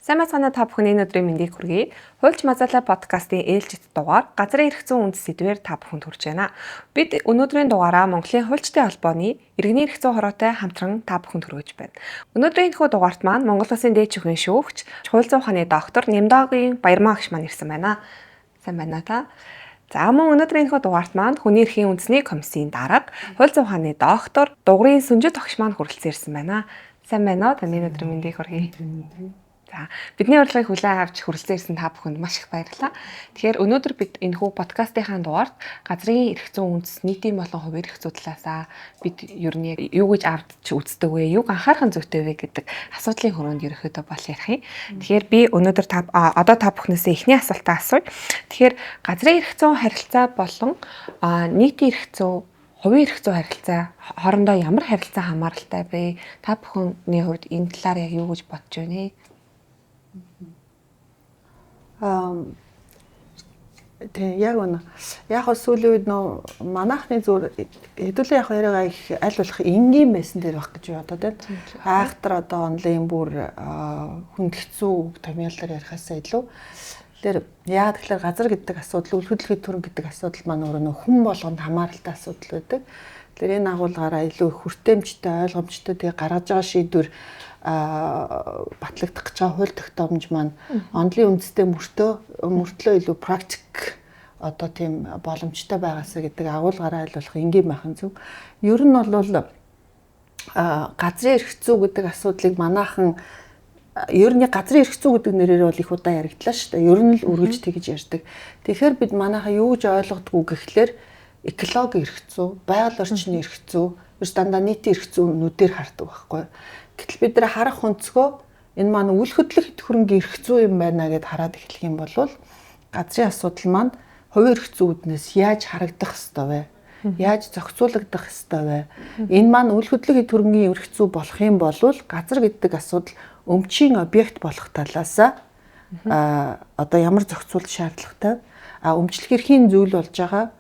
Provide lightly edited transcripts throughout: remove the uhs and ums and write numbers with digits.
Сайн байцгаана, та бүхний энэ өдрийн мэндийг хүргэе. Хуульч Мазалай подкастын ээлжит дугаар газрын эрх зүйн үндэс сэдвээр та бүхэнд хүрч байна. Бид өнөөдрийн дугаараа Монголын хуульчдын холбооны иргэний эрх зүйн хороотой хамтран та бүхэнд хүргэж байна. Өнөөдрийн энэхүү дугаарт маань Монгол Улсын дээд шүүхийн шүүгч, хууль зүйн ухааны доктор Нямдоогийн Баярмаа агш маань ирсэн байна. Сайн байна та. За, мөн өнөөдрийн энэхүү дугаарт маань хүний эрхийн үндэсний комиссийн дарга, хууль зүйн ухааны доктор Дугрын Сүнжит огш маань хүрэлцэн ирсэн байна. Сайн байна уу? Таны өнөөдрийн мэндийг хүргэе. За, бидний урилгыг хүлээн авч хүрэлцэн ирсэн та бүхэнд маш их баярлалаа. Тэгэхээр өнөөдөр бид энэхүү подкастынхаа дугаарт газрын эрх зүйн үндэс, нийтийн болон хувийн эрх зүй талаасаа бид ер нь юу гэж авч үздэг вэ, юуг анхаарах нь зүйтэй вэ гэдэг асуудлын хөрөөнд ерөнхийдөө бол ярих юм. Тэгэхээр би өнөөдөр та одоо та бүхнээсээ эхний асуултаа асууя. Тэгэхээр газрын эрх зүйн харилцаа болон нийтийн эрх зүй, хувийн эрх зүйн харилцаа хоорондоо ямар харилцаа хамааралтай вэ? Та бүхний хувьд энэ талаар яг юу гэж бодож байна вэ? Тэг, яг үнэ. Яг хөө сүүлийн үед нөө манайхны зүр хэдүүлээ яг яриагаа их аль болох энгийн байсан дээр байх гэж бодоод байна. Айхтар одоо онлайн бүр хүнд хэцүү үг томьёолоор ярихаасаа илүү. Тэгэхээр яагаад тэгэхээр газар гэдэг асуудал, үл хөдлөхийн төрөн гэдэг асуудал маань өөрөө нөө хүн болгонд хамааралтай асуудал байдаг. Тэгэхээр энэ агуулгаараа илүү их хүртээмжтэй, ойлгомжтой, тэгээ гаргаж байгаа шийдвэр, батлагдах гэж байгаа хууль тогтоомж маань онлын үндэстэй мөртлөө илүү практик одоо тийм боломжтой байгаасаа гэдэг агуулгаараа аль болох энгийн байх нь зөв. Ер нь бол газрын эрх зүй гэдэг асуудлыг манайхан ер нь газрын эрх зүй гэдэг нэрээр бол их удаа яригдлаа шүү дээ. Ер нь л үргэлж тэгж ярьдаг. Тэгэхээр бид манайхан юу гэж ойлгодгоо гэхлээр экологи эрх зүй, байгаль орчны эрх зүй, ерөөс дандаа нийтийн эрх зүйнүүдээр хардаг байхгүй. Гэтэл бид нар харах өнцгөө энэ маань үл хөдлөх эд хөрөнгийн эрх зүй юм байна гэд хараад эхлэх юм бол газрын асуудал маань хувийн эрх зүйднээс яаж харагдах ёстой вэ? Яаж зохицуулагдах ёстой вэ? Энэ маань үл хөдлөх эд хөрөнгийн эрх зүй болох юм бол газар гэдэг асуудал өмчийн объект болох талаасаа одоо ямар зохицуулалт шаардлагатай, өмчлөх эрхийн зүйл болж байгаа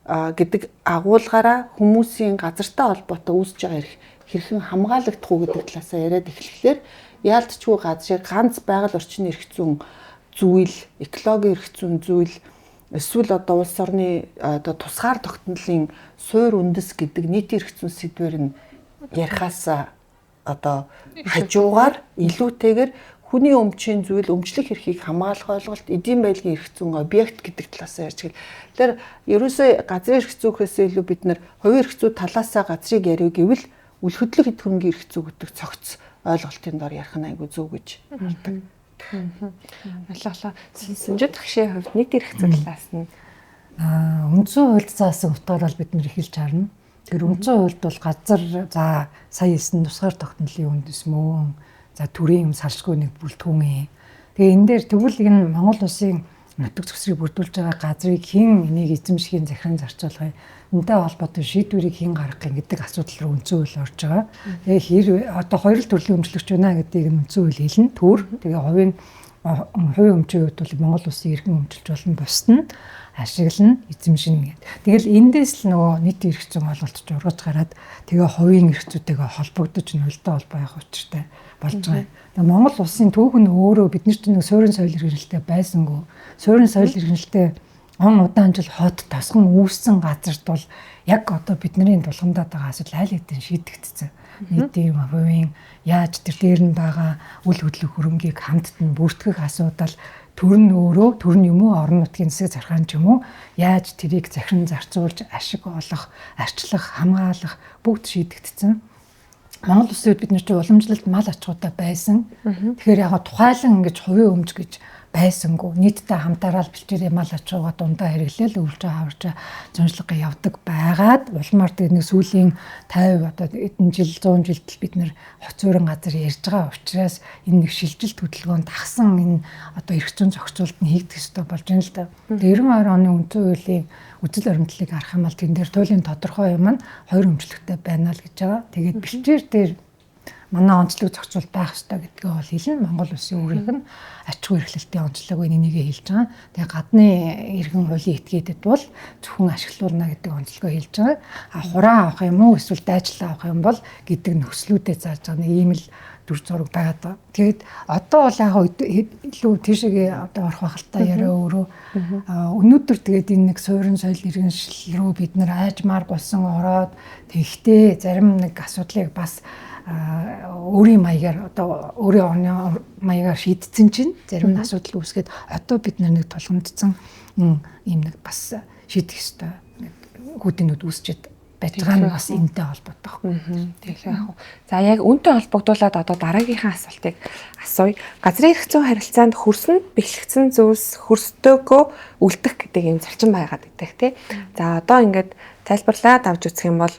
гэдэг агуулгаараа хүмүүсийн газартай холбоотой үүсэж байгаа эрх хэрхэн хамгаалагдах уу гэдэг талаасаа яриад эхлэхлээр яалтчгүй газрыг ганц байгаль орчны эрх зүйн зүйл, экологийн эрх зүйн зүйл, эсвэл одоо улс орны одоо тусгаар тогтнолын суур үндэс гэдэг нийтийн эрх зүйн сэдвэр нь ярихаасаа одоо хажуугаар илүүтэйгээр хүний өмчийн зүйл, өмчлөх эрхийг хамгаалах ойлголт, эдийн байлагын эрх зүйн объект гэдэг талаасаа ярьж гэл. Тэгэхээр ерөөсөө газрын эрх зүйхээс илүү бид нар хувийн эрх зүй талаасаа газрыг яриа гэвэл үл хөдлөх эд хөрөнгийн эрх зүй гэдэг цогц ойлголтын дор ярих нь айгүй зөв гэж хардаг. Ойлголоо. Сүнжит багшийн хувьд нийт эрх зүйн талаас нь үндсэн хуульд заасан утгаар бол бид нэр эхэлж харна. Тэр үндсэн хуульд бол газар, за сая хэлсэн тусгаар тогтнолын үндэс мөн, за төрийн юм салшгүй нэг бүрэлдэхүүн. Тэгээ энэ дээр тэгвэл энэ Монгол улсын нутаг зөксрийг бүрдүүлж байгаа газрыг хэн энийг эзэмшихийн захиран зарцуулах юм, энэтэй холбоотой шийдвэрийг хэн гаргах юм гэдэг асуудал руу үндсэн хууль орж байгаа. Тэгээ хэр одоо хоёр л төрлийн өмчлөгч байна гэдгийг нь үндсэн хууль хэлнэ. Төр. Тэгээ хувийн өмчийн хувьд бол Монгол улсын иргэн өмчилж болно, бусд нь ашиглана, эзэмшинэ гэд. Тэгэл эндээс л нөгөө нийтийн эрх зүйн ойлголт ургаж гараад тэгээ хувийн эрх зүйтэйгээ холбогдож нулдаа холбоо явах учиртай болж байгаа юм. Тэгээ Монгол улсын түүх нь өөрөө бид нар ч нэг суурин соёл иргэншилтэй байсангүй. Суурин соёл иргэншилтэй он удаан жил хот тосгон үүссэн газарт бол яг одоо бидний тулгамдаад байгаа асуудал аль хэдийн шийдэгдсэн. Нийтийн хувийн яаж тэр дээр нь байгаа үл хөдлөх хөрөнгийг хамтд нь бүртгэх асуудал, төр нь өөрөө төр нь юм уу, орон нутгийн засаг захиргаан ч юм уу, яаж тэрийг захиран зарцуулж ашиг олох, арчлах, хамгаалах бүгд шийдэгдсэн. Монгол улсын үед бид нар чи уламжлалт мал аж ахуйтай байсан. Тэгэхээр яг тухайлан ингэж хувийн өмч гэж байсангүй. Нийтдээ хамтаараа бэлчээрээ мал аж ахуйгаа дундаа хэрэглээл өвлж хаварч зунжлага явдаг байгаад улмаар тэр нэг сүүлийн 50 одоо хэдэн жил 100 жилд бид нэр хот суурин газар ярьж байгаа учраас энэ нэг шилжилт хөдөлгөөнд тагсан энэ одоо эрх зүйн зохицуулалт нь хийгдэх ёстой болж байна л да. 92 оны үндсэн хуулийн үзэл баримтлалыг харах юм бол тэн дээр туйлын тодорхой юм нь хоёр өмчлөгтэй байна л гэж байгаа. Тэгээд бэлчээр дээр манай онцлог зохицуулалт байх ёстой гэдгээ бол хэлнэ. Монгол улсын өөрийнх нь ач ахуйн эрхлэлтийн онцлог энийг хэлж байгаа. Тэгээ гадны иргэн хуулийн этгээдэд бол зөвхөн ашиглуулна гэдэг онцлогоо хэлж байгаа. А хураа авах юм уу эсвэл дайчлаа авах юм бол гэдэг нөхцлүүдэд зааж байгаа. Нэг ийм л дүр зураг байгаад байгаа. Тэгээд одоо бол яг илүү тийшээгээ одоо орох байх л та яриа өөрөө. Өнөөдөр тэгээд энэ нэг суурин соёл иргэншил рүү бид нар айжмаар гулсан ороод тэгэхдээ зарим нэг асуудлыг бас өөрийн маягаар одоо өөрийн орны маягаар шийдсэн чинь зарим нь асуудал үүсгээд одоо бид нар нэг тулгамдсан ийм нэг бас шийдэх ёстой хүүтэнүүд үүсчихэд байж байгаа нь бас энэтэй холбоотой байхгүй. Тэгэхээр яг. За яг үнтэй холбогдуулаад одоо дараагийнхаа асуултыг асууя. Газрын эрх зүйн харилцаанд хөрсөнд бэхлэгдсэн зүйлс хөрстөөгөө үлдэх гэдэг ийм зарчим байгаад идэх тий. За одоо ингээд тайлбарлаад авч үзэх юм бол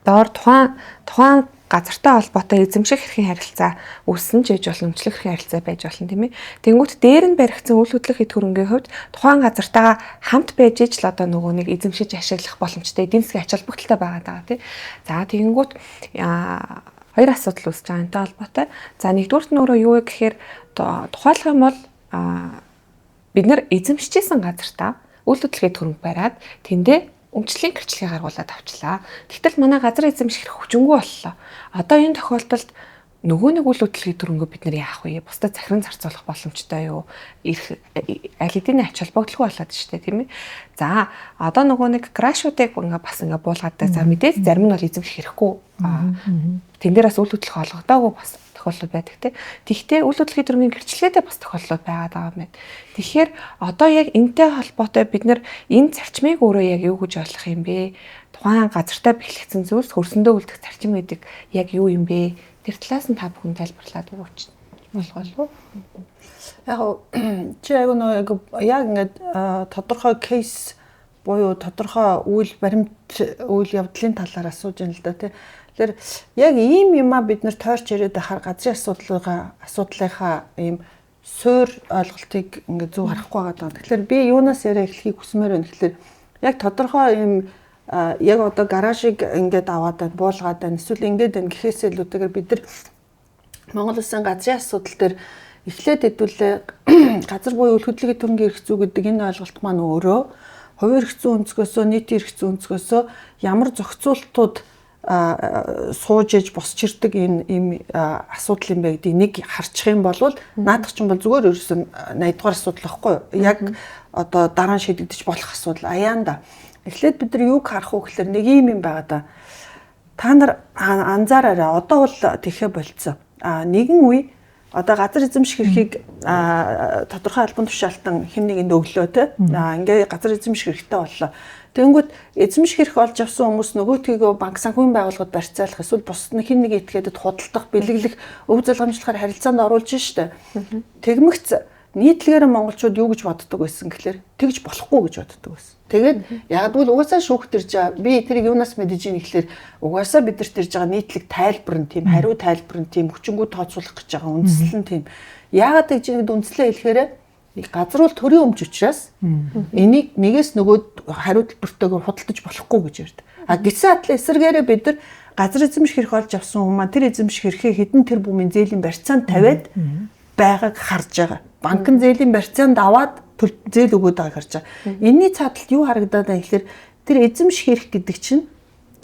доор тухайн газартай холбоотой эзэмших эрхийн харилцаа үүссэн ч байж болно, өмчлөх эрхийн харилцаа байж болно, тийм ээ. Тэнгүүт дээр нь баригдсан үйл хөдлөх эд хөрөнгийн хувьд тухайн газартайгаа хамт байж иж л одоо нөгөө нэг эзэмшиж ашиглах боломжтой эдийн засгийн ач холбогдолтой байгаа даа, тий. За тэгэнгүүт хоёр асуудал үүсэж байгаа энэтэй холбоотой. За нэгдүгüрт нь өөрөө юу вэ гэхээр тухайлах юм бол бид нар эзэмшижсэн газартаа үйл хөдлөх эд хөрөнгө бариад тэндээ өмчлөлийн гэрчлэгийг гаргуулад авчлаа. Тэгтэл манай газар эзэмших эрх хүчингүй боллоо. Одоо энэ тохиолдолд нөгөө нэг үйл хөдлөлийн төрөнгөө бид нар яах вэ? Бусдад захиран зарцуулах боломжтой юу? Эрх аль хэдийн ач холбогдолгүй болоод штэ, тийм ээ. За одоо нөгөө нэг крашуудыг ингээ бас ингээ буулгаад, за мэдээж зарим нь бол эзэмших хэрэггүй. Тэн дээр бас үйл хөдлөх олгодоогүй бас тохиолдол байдаг те. Тэгвэл үйл хөдлөлийн төрөнгийн гэрчлэгээтэй бас тохиолдол байгаад байгаа юм байна. Тэгэхээр одоо яг энтэй холбоотой бид нар энэ зарчмыг өөрөө яг юу гэж ойлгох юм бэ? Тухайн газартай бэхлэгдсэн зүйлс хөрсөндөө үлдэх зарчим гэдэг яг юу юм бэ? Тэр талаас нь та бүхэн тайлбарлаад өгөөч. Болох уу? Яг чи яг нөө яг ингээд тодорхой кейс буюу тодорхой үйл баримт үйл явдлын талаар асууж байна л да тий. Тэгэхээр яг ийм юмаа бид нэр тойрч яриад байхаар газрын асуудлынхаа ийм суур ойлголтыг ингээд зөв харахгүй байгаа даа. Тэгэхээр би юунаас яриа эхлэхийг хүсмээр байна гэхээр яг тодорхой ийм яг одоо гаражийг ингээд аваад байна, буулгаад байна, эсвэл ингээд байна гэхээсээ илүүтэйгээр бид нар Монгол улсын газрын асуудал дээр эхлээд хэдүүлээ газар буюу үйл хөдлөлийн төрөнгийн эрх зүй гэдэг энэ ойлголт маань өөрөө хувийн эрх зүйн өнцгөөсөө, нийтийн эрх зүйн өнцгөөсөө ямар зохицуултууд сууж иж босч ирдэг энэ ийм асуудал юм бэ гэдгийг нэг харчих юм бол наадах чинь бол зүгээр ерөөсөн 80 дугаар асуудал байхгүй юу? Яг одоо дараа нь шийдэгдэж болох асуудал аяанда. Эхлээд бид нар юуг харах вэ гэхээр нэг ийм юм байгаа да. Та нар анзаараарай. Одоо бол тэхэ болцсон. Нэгэн үе одоо газар эзэмших эрхийг тодорхой албан тушаалтан хэн нэгэнд өглөө те. Ингээ газар эзэмших эрхтэй боллоо. Тэгэнгүүт эзэмших эрх олж авсан хүмүүс нөгөөтгийгөө банк санхүүгийн байгууллагад барьцаалах эсвэл бусад нь хэн нэг этгээдэд худалдах, бэлэглэх, өв залгамжлахаар харилцаанд оруулж штэ. Тэгмэгц нийтлэгээр монголчууд юу гэж боддог байсан гэхлээр тэгж болохгүй гэж боддог байсан. Тэгээд яг л угаасаа шүүхт ирж байгаа. Би тэрийг юунаас мэдэж ийн гэхлээр угаасаа бидэрт ирж байгаа нийтлэг тайлбар нь тийм, хариу тайлбар нь тийм, хүчингү тооцоолох гэж байгаа үндслэл нь тийм. Яагаад тэгж ингэ үндслээ хэлэхээр газар бол төрийн өмч учраас энийг нэгээс нөгөө хариу төлбөртөөгөр худалдаж болохгүй гэж ярьдаг. А гисэн атлаа эсэргээрээ бид нар газар эзэмших эрх олж авсан хүмүүс маань тэр эзэмших эрхээ хэдэн тэр бумын зээлийн барьцаанд тавиад байгааг харж байгаа. Банк нь зээлийн барьцаанд аваад зээл өгөөд байгааг харж байгаа. Энийний цааталт юу харагдаад байна гэхээр тэр эзэмших эрх гэдэг чинь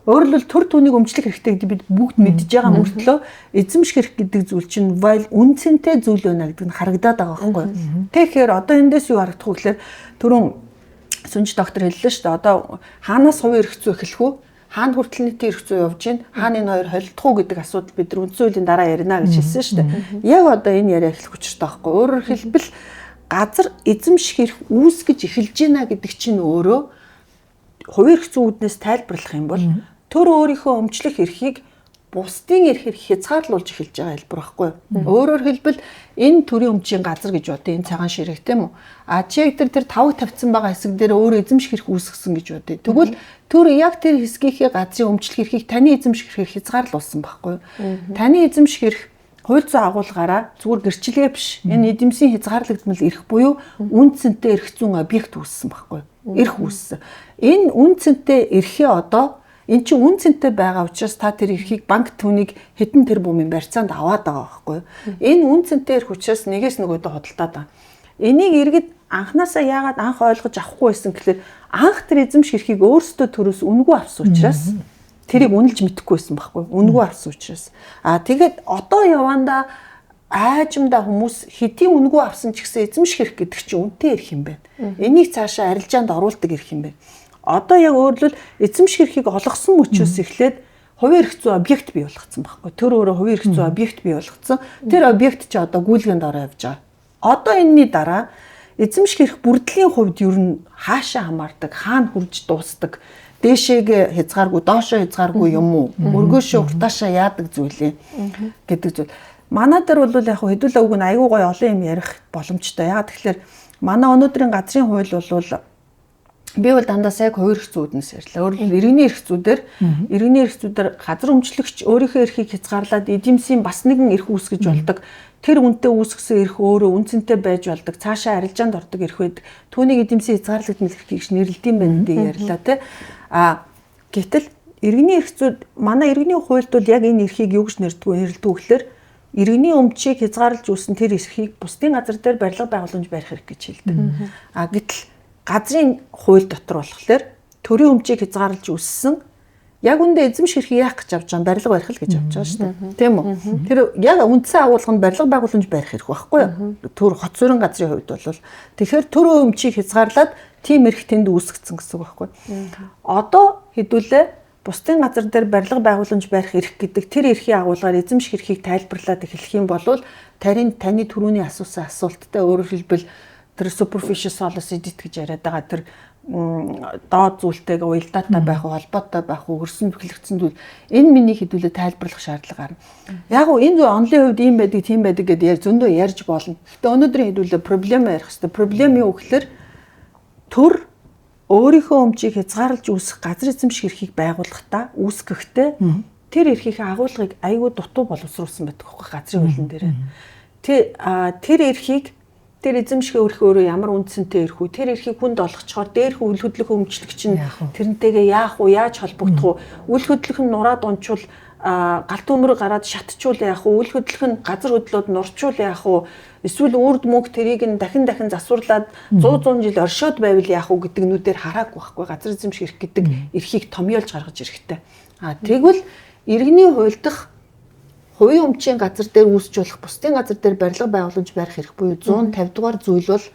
өөрөлдөл төр түүнийг өмчлөх хэрэгтэй гэдэг бид бүгд мэдж байгаа мөртлөө эзэмших эрх гэдэг зүйл чинь вал үн цэнтэй зүйл байна гэдэг нь харагдаад байгаа байхгүй юу. Тэгэхээр одоо эндээс юу харагдах вэ гэхээр түрүүн Сүнж доктор хэллээ шүү дээ. Одоо хаанаас хувийн эрх зүй эхлэх үү? Хаана хүртэл нийтийн эрх зүй явж гин? Хаана энэ хоёр холилдох уу гэдэг асуудал бид нар үндсэн хуулийн дараа ярина гэж хэлсэн шүү дээ. Яг одоо энэ яриа эхлэх учиртай байхгүй. Өөрөөр хэлбэл газар эзэмших эрх үүсгэж эхэлж байна гэдэг чинь өөрөө хувийн эрх зүйн үүднээс тайлбарлах юм бол төр өөрийнхөө өмчлөх эрхийг бусдын эрхээр хязгаарлуулж эхэлж байгаа хэлбэр байхгүй юу? Өөрөөр хэлбэл энэ төрийн өмчийн газар гэж бодъё, энэ цагаан ширэг тийм үү? А чи яг тэр тавг тавьсан байгаа хэсэг дээр өөр эзэмших эрх үүсгэсэн гэж бодъё. Тэгвэл төр яг тэр хэсгийнхээ газрын өмчлөх эрхийг таны эзэмших эрхээр хязгаарлуулсан байхгүй юу? Таны эзэмших эрх хууль зүйн агуулгаараа зүгээр гэрчлэгээ биш. Энэ эдэмсийн хязгаарлагдмал эрх буюу үн цэнтэй эрх зүйн объект үүссэн байхгүй юу? Эрх үүссэн. Энэ үн цэнтэй эрхээ одоо энэ чинь үн цэнтэй байгаа учраас та тэр эрхийг банк түүнийг хэдэн тэр бумын барьцаанд аваад байгаа байхгүй юу? Энэ үн цэнтэй эрх учраас нэгээс нөгөөдөө худалдаад байгаа. Энийг иргэд анханасаа яагаад анх ойлгож авахгүй байсан гэхлээр анх тэр эзэмших эрхийг өөрсдөө төрөөс үнэгүй авсан учраас Тэрийг үнэлж мэдэхгүй байсан байхгүй. Үнэгүй авсан учраас. А тэгээд одоо явандаа аажимдаа хүмүүс хэдийн үнэгүй авсан ч гэсэн эзэмших эрх гэдэг чинь үнэтэй эрх юм байна. Энийг цаашаа арилжаанд оруулдаг эрх юм байна. Одоо яг өөрөлдөл эзэмших эрхийг олгосон мөчөөс эхлээд хувийн эрх зүйн объект бий болгоцсон байхгүй. Тэр өөрөө хувийн эрх зүйн объект бий болгоцсон. Тэр объект чи одоо гүйлгээнд ороо явж байгаа. Одоо энэний дараа эзэмших эрх бүрдлийн хувьд ер нь хаашаа хамаардаг, хаана хүрж дуусдаг, дээшээгээ хязгааргүй, доошоо хязгааргүй юм уу? Өргөөшөө уртаашаа яадаг зүйл юм гэдэг зүйл. Манай дээр бол яг хэдүүлээ үг нь айгүй гоё олон юм ярих боломжтой. Яагаад тэгэхээр манай өнөөдрийн газрын хууль бол би бол дандаа сайг хувийн эрх зүйднээс ярьлаа. Өөрөлд иргэний эрх зүйдээр иргэний эрх зүйдээр газар өмчлөгч өөрийнхөө эрхийг хязгаарлаад эдийн бас нэгэн эрх үүсгэж болдог. Тэр үнэтэй үүсгэсэн эрх өөрөө үнцэнтэй байж болдог. Цаашаа арилжаанд ордог эрх байдаг. Түүнийг эдийн хязгаарлагдмал эрх гэж нэрлэдэм байх гэдэг ярьлаа тий. А гэтэл иргэний эрх зүйд манай иргэний хуульд бол яг энэ эрхийг юу гэж нэрлэдэг гэхээр иргэний өмчийг хязгаарлаж үүсэн тэр эрхийг бусдын газар дээр барилга байгууламж барих эрх гэж хэлдэг. А гэтэл газрын хууль дотор болохоор төрийн өмчийг хязгаарлаж үүссэн яг үндэ эзэмших эрхийг яах гэж авч байгаа юм, барилга барих л гэж авч байгаа шүү дээ. Тийм үү? Тэр яг үндсэн агуулга нь барилга байгууламж барих эрх байхгүй юу? Төр хот суурин газрын хувьд бол тэгэхээр төрийн өмчийг хязгаарлаад тийм эрх тэнд үүсгэсэн гэсэн үг байхгүй юу? Одоо хэдүүлээ бусдын газар дээр барилга байгууламж барих эрх гэдэг тэр эрхийн агуулгаар эзэмших эрхийг тайлбарлаад эхлэх юм бол таны түрүүний асуусан асуулттай өөрөөр хэлбэл тэр superficial solidity гэж яриад байгаа тэр доод зүйлтэйгээ уялдаатай байх уу, холбоотой байх уу, хөрсөн бэхлэгдсэн зүйл энэ миний хэдүүлээ тайлбарлах шаардлага гарна. Яг уу энэ зүйл онлын хувьд ийм байдаг, тийм байдаг гэдээ зөндөө ярьж болно. Гэхдээ өнөөдрийн хэдүүлээ проблем ярих хэрэгтэй. Проблем юу гэхээр төр өөрийнхөө өмчийг хязгаарлаж үүсэх газар эзэмших эрхийг байгуулахдаа үүсгэхдээ тэр эрхийнхээ агуулгыг айгүй дутуу боловсруулсан байдаг байхгүй газрын хуулийн дээр. Тэр эрхийг тэр эзэмших эрх өөрөө ямар үндсэнтэй эрх үү? Тэр эрхийг хүнд олгочхоор дээрх үл хөдлөх өмчлөгч нь тэрнтэйгээ яах уу, яаж холбогдох уу? Үл хөдлөх нь нураад унчвал галт төмөр гараад шатчуул яах уу? Үл хөдлөх нь газар хөдлөөд нурчуул яах уу? Эсвэл үрд мөнгө тэрийг нь дахин дахин засварлаад 100 жил оршоод байвал яах уу гэдэг нүдээр хараагүй байхгүй. Газар эзэмших эрх гэдэг эрхийг томьёолж гаргаж ирэхтэй. А тэгвэл иргэний хууль дах хувийн өмчийн газар дээр үүсч болох бусдын газар дээр барилга байгууламж барих эрх буюу 150 дугаар зүйл бол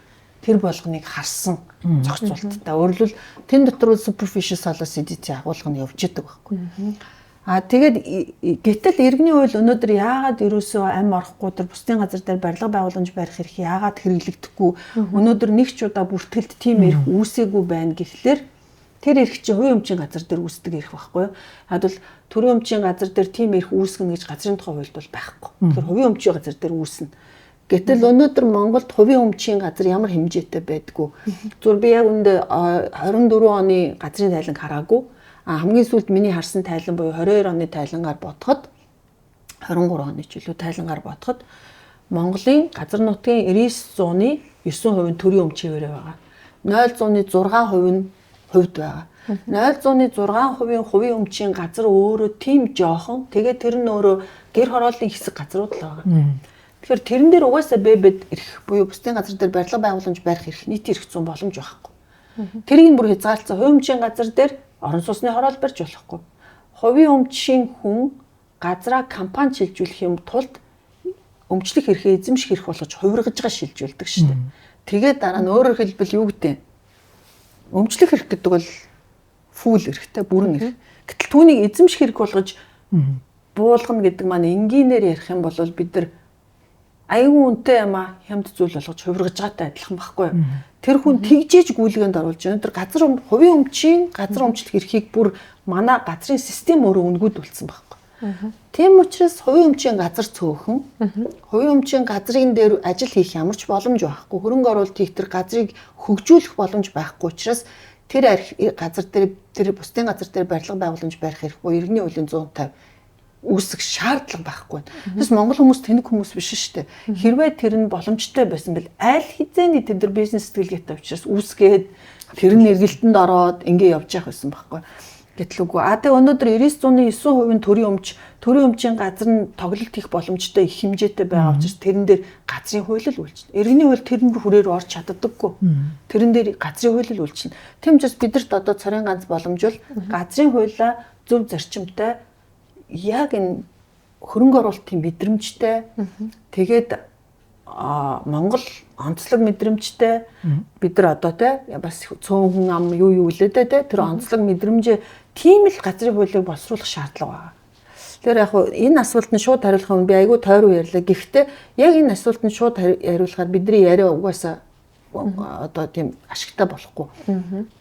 тэр болгоныг харсан зохицуулттай. Өөрөлдвөл тэн дотор superficial solidity агуулга нь явж идэг байхгүй. А тэгээд гэтэл иргэний хууль өнөөдөр яагаад ерөөсөө ам орохгүй тэр бусдын газар дээр барилга байгууламж барих эрх яагаад хэрэглэгдэхгүй өнөөдөр нэг ч удаа бүртгэлд тийм эрх үүсээгүй байна гэхлээр тэр эрх чинь хувийн өмчийн газар дээр үүсдэг эрх байхгүй юу? Яг бол төрийн өмчийн газар дээр тийм эрх үүсгэнэ гэж газрын тухай хуульд бол байхгүй. Тэгэхээр хувийн өмчийн газар дээр үүснэ. Гэтэл өнөөдөр Монголд хувийн өмчийн газар ямар хэмжээтэй байдгүй. Зүгээр би яг үндэ 24 оны газрын тайланг хараагүй. А хамгийн сүүлд миний харсан тайлан буюу 22 оны тайлангаар бодоход 23 оны ч илүү тайлангаар бодоход Монголын газар нутгийн 99.9% нь төрийн өмчийн байгаа. 0.6% нь хувьд байгаа. 0.6% хувийн өмчийн газар өөрөө тийм жоохон. Тэгээд тэр нь өөрөө гэр хорооллын хэсэг газрууд л байгаа. Тэгэхээр тэрэн дээр угаасаа бэбэд эрх буюу бусдын газар дээр барилга байгууламж барих эрх нийт эрх зүйн боломж байхгүй. Тэрийг бүр хязгаарласан. Хувийн өмчийн газар дээр орон сууцны хороол барьж болохгүй. Хувийн өмчийн хүн газраа компани шилжүүлэх юм тулд өмчлөх эрхээ эзэмших эрх болгож хувиргаж байгаа шилжүүлдэг шүү дээ. Тэгээд дараа нь өөрөөр хэлбэл юу гэдэг вэ? Өмчлөх эрх гэдэг бол фул эрхтэй, бүрэн эрх. Гэтэл түүнийг эзэмших эрх болгож буулгана гэдэг маань энгийнээр ярих юм бол бид нар аюун үнэтэй юм а хямд зүйл болгож хувиргаж байгаатай адилхан байхгүй юу? Тэр хүн тэгжээж гүйлгээнд оруулж байна. Тэр газар хувийн өмчийн газар өмчлөх эрхийг бүр манай газрын систем өөрөө үнгүүд болсон байхгүй. Тийм учраас хувийн өмчийн газар цөөхөн. Хувийн өмчийн газрын дээр ажил хийх ямар ч боломж байхгүй. Хөрөнгө оруулалт хийх тэр газрыг хөгжүүлэх боломж байхгүй учраас тэр газар дээр тэр бусдын газар дээр барилга байгууламж барих эрх буюу иргэний хуулийн 150 үүсэх шаардлага байхгүй. Тэгээс Монгол хүмүүс тэнэг хүмүүс биш шүү дээ. Хэрвээ тэр нь боломжтой байсан бэл аль хэзээний тэд нар бизнес сэтгэлгээтэй учраас үүсгээд тэр нь эргэлтэнд ороод ингэ явж явах байсан байхгүй. Гэтэл үгүй. А тэгээ өнөөдөр 99.9% нь төрийн өмч, төрийн өмчийн газар нь тоглолт хийх боломжтой их хэмжээтэй байгаа учраас тэрэн дээр газрын хууль л үйлчилнэ. Иргэний хууль тэрэн хүрээр орж чаддаггүй. Тэрэн дээр газрын хууль л үйлчилнэ. Тийм учраас бидэрт одоо цорын ганц боломж бол газрын хуулиа Зөв зарчимтай, яг энэ хөрөнгө оруулалтын мэдрэмжтэй, тэгээд Монгол онцлог мэдрэмжтэй, бид нар одоо те бас цөөн хүн ам юу юу лээ те, тэр онцлог мэдрэмжээ тийм л газрын хуулийг боловсруулах шаардлага байгаа. Тэгэхээр яг энэ асуултанд шууд хариулах юм би айгүй тойруу ярьлаа. Гэхдээ яг энэ асуултанд шууд хариулахаар бидний яриа угаасаа одоо тийм ашигтай болохгүй.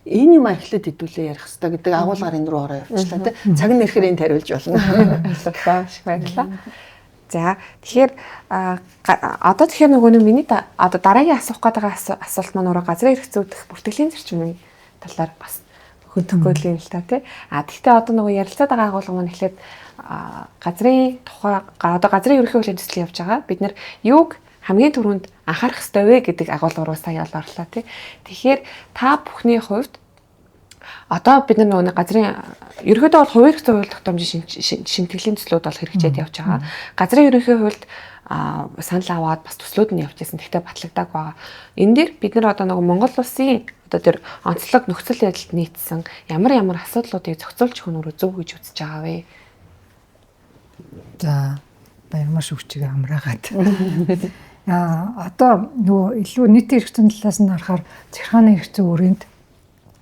Энэ юм эхлээд хэдүүлээ ярих хэрэгтэй гэдэг агуулгаар энэ рүү ороо явуулчлаа тий. Цаг нь ирэхээр энд хариулж болно. Баярлалаа. Маш баярлалаа. За, тэгэхээр одоо тэгэхээр нөгөө нэг миний одоо дараагийн асуух гээд байгаа асуулт маань өөрөө газрын эрх зүйдэх бүртгэлийн зарчмын талаар бас хөндөхгүй юм л та тий. А тэгвэл одоо нөгөө ярилцаад байгаа агуулга маань эхлээд газрын тухай, одоо газрын ерөнхий хуулийн төсөл явж байгаа. Бид нар юуг хамгийн түрүүнд анхаарах ёстой вэ гэдэг агуулга руу сая ол орлоо тий. Тэгэхээр та бүхний хувьд одоо бид нар нөгөө газрын ерөнхийдөө бол хувийн эрх зүйн хууль тогтоомжийн шинтгэлийн төслүүд бол хэрэгжээд явж байгаа. Газрын ерөнхий хуульд санал аваад бас төслүүд нь явж байсан. Гэхдээ батлагдаагүй байгаа. Энэ дээр бид нар одоо нөгөө Монгол улсын одоо тэр онцлог нөхцөл байдалд нийцсэн ямар ямар асуудлуудыг зохицуулж өгөх нь зөв гэж үзэж байгаа вэ? За, баярмаа шүгчийг амраагаад. Одоо нөгөө илүү нийтийн эрх зүйн талаас нь харахаар захиргааны эрх зүйн хүрээнд